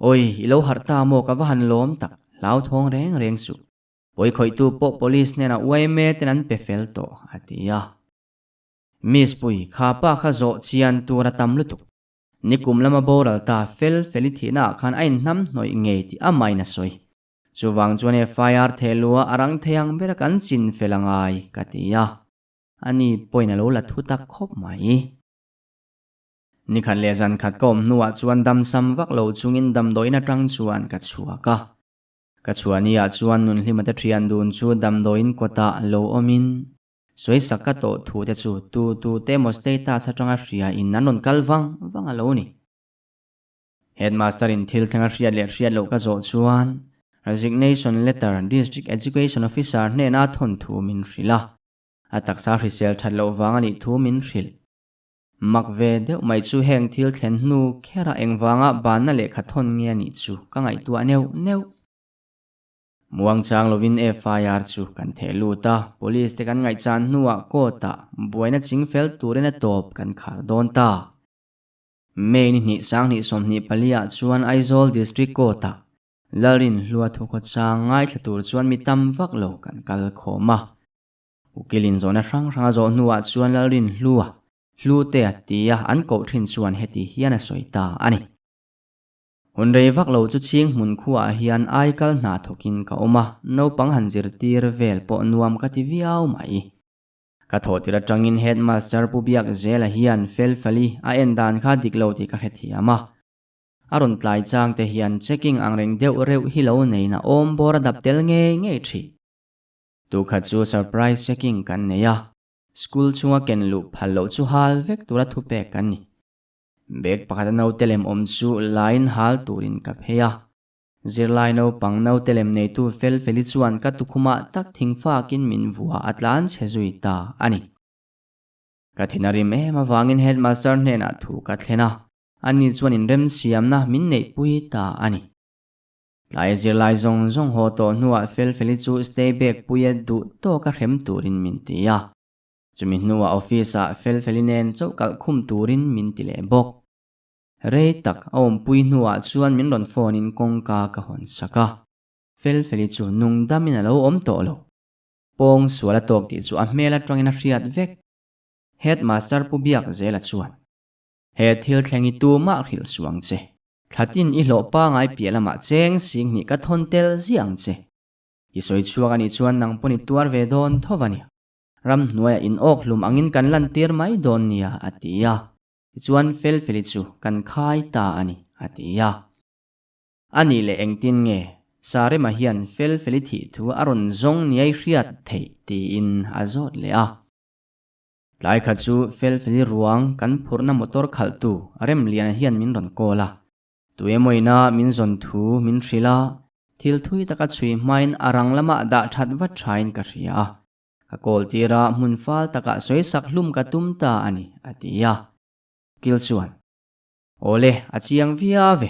Speaker 1: Awi, i lo harh ta maw ka va han lawm tak, hlauthawng reng reng suh. Pawikhawihtu pawh police hnenah uaime ten an pe fel tawh, a ti a. Miss Pui, kha pa kha zawh chian tur a tam lutuk. Nikum lama boral ta fel fel i thihna ah khan a inhnam hnawih ngei tih a main a sawi. Chuvang chuan FIR thehlua a rang thei ang bera kan chin fel a ngai, ka ti a. Ani pawhin a lo la thu tak khawp mai. Nikhat leh zan khat ka awm hnuah chuan damsam vak lo chungin damdawiin atang chuan ka chhuak a. Ka chhuahni ah chuan Nunhlima te thian dun chu damdawiin kawtah lo awmin sawisak ka tawh thu te chu tu tu te emaw status atanga hria in an rawn kal vang vang a lo ni. Headmaster in thil thleng a hriat leh hriat loh ka zawh chuan resignation letter District Education Officer hnena thawn thu min hrilh a, a taksa hrisel that loh vang a nih thu min hrilh. Mak ve deuh mai chu heng thil thlen hnu kherah engvanga banna lehkha thawn nge a nih chu ka ngaihtuah neuh neuh. Muangchang lovin FIR chu kan theh lut a, police te kan ngaihchan hnuah court ah buaina chingfel turin a tawp kan khar dawn ta. May ni hnih sanghnih 24 ah chuan Aizawl District Court ah Lalrin hlua thukhawchang ngaithla tur chuan mi tam vak lo kan kal khawm a. Ukilin zawhna hrang hrang a zawh hnuah chuan Lalrin Hlua, Hlute a ti a, an koh thin chuan heti hian a sawi ta a ni. Hun rei vak lo chu chhing hmun khuaah hian ai kal hna thawkin ka awm a, naupang han zirtir vel pawh nuam ka ti viau mai. Ka thawh tir atangin Headmaster Pu Biakzela hian Felfali a en dan kha dik lo tih ka hrethiam a. A rawn tlai chang te hian checking angreng deuh reuh hi lo neiin a awm bawr a dap tel ngei ngei thin. Tukhat chu surprise checking kan nei a, school chhunga ken luh phal loh chu hal vek tura thupek kan ni. Bag pakhata naute lem awm chu lain hal turin ka phei a. Zirlai naupang naute lem neitu fel feli chuan ka tukhumah tak thingfakin min vua a tlan chhe zui ta a ni. Ka thin a rim em avangin headmaster hnenah thu ka thlen a, ani chuan inremsiamna min neihpui ta a ni. Tlai zirlai zawng zawng haw tawh hnuah Felfeli chu stay back puia duh tawka hrem turin min ti a. Chumi hnuah office ah Felfeli nen chauh kalh khum turin min ti leh bawk. Rei tak a awmpui hnuah chuan min rawn phone in kawngka ka hawn sak a. Felfeli chu nung damin a lo awm tawh lo. Pawng sual a tawk tih chu a hmel atangin a hriat vek. Headmaster Pu Biakzela chuan, He thil thleng i tumah hrilh suh ang che. Thlatin i hlawh pangai piah lamah cheng sing hnih ka thawn tel ziah ang che. I sawi chhuak a nih chuan nang pawn i tuar ve dawn tho va nia. Ramhnuaiah in awk hlum angin kan lantir mai dawn nia, a ti a. Tichuan Felfeli chu kan khai ta a ni, a ti a. A nih leh engtin nge Sarema hian Felfeli thih thu a rawn zawng niai hriat theih tiin a zawt leh a. Tlai khat chu Felfeli ruang kan phurhna motor khalhtu Remliana hian min rawn call a. Tuemawina min zawn thu min hrilh a, thil thui taka chhui hmain a rang lamah dah that vat thain ka hria a. Ka call tir a, hmun fal takah sawisak hlum ka tum ta a ni, a ti a. Kil chuan, Awle, a chiang viau ve.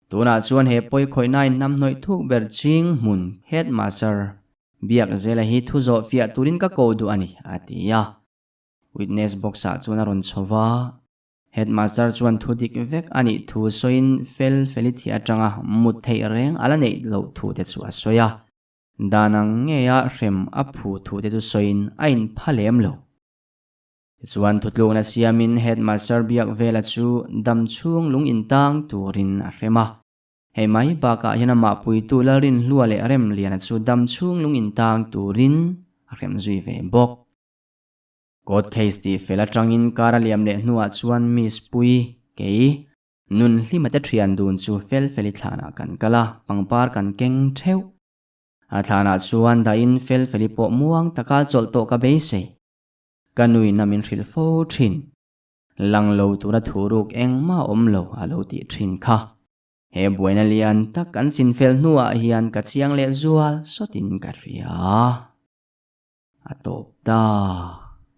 Speaker 1: Tunah chuan he pawi khawihnain hnamhnawih thuk ber ching hmun Headmaster Biakzela hi thu zawh fiah turin ka ko duh a ni, a ti a. Witness box-ah chuan a rawn chho va. Headmaster chuan thu dik vek a nih thu sawiin fel feli thih atanga mut theih reng a la neih loh thu te chu a sawi a. Dan ang ngeia hrem a phu thu te chu sawiin a inpha lem lo. Tichuan thutlukna siamin Headmaster biak vela chu dam chhung lung intang turin a hrem a. Hei mai bakah hian amah puitu Lalrinhlua leh Remliana chu dam chhung lung intang turin a hrem zui ve bawk. Court case tih fel atangin kar a liam leh hnuah chuan Miss Pui, kei, Nun hlima te thian dun chu fel feli thlanah kan kal a, pangpar kan keng theuh. A thlanah chuan dahin fel feli pawh muang taka chawlh tawh ka beisei. Ka nuin a min hrilh fo thin. Lang lo tura thuruk engmah awm lo a lo tih thin kha. He buaina lian tak kan chinfel hnuah hian ka chiang leh zual sawtin ka hria. A tawp ta.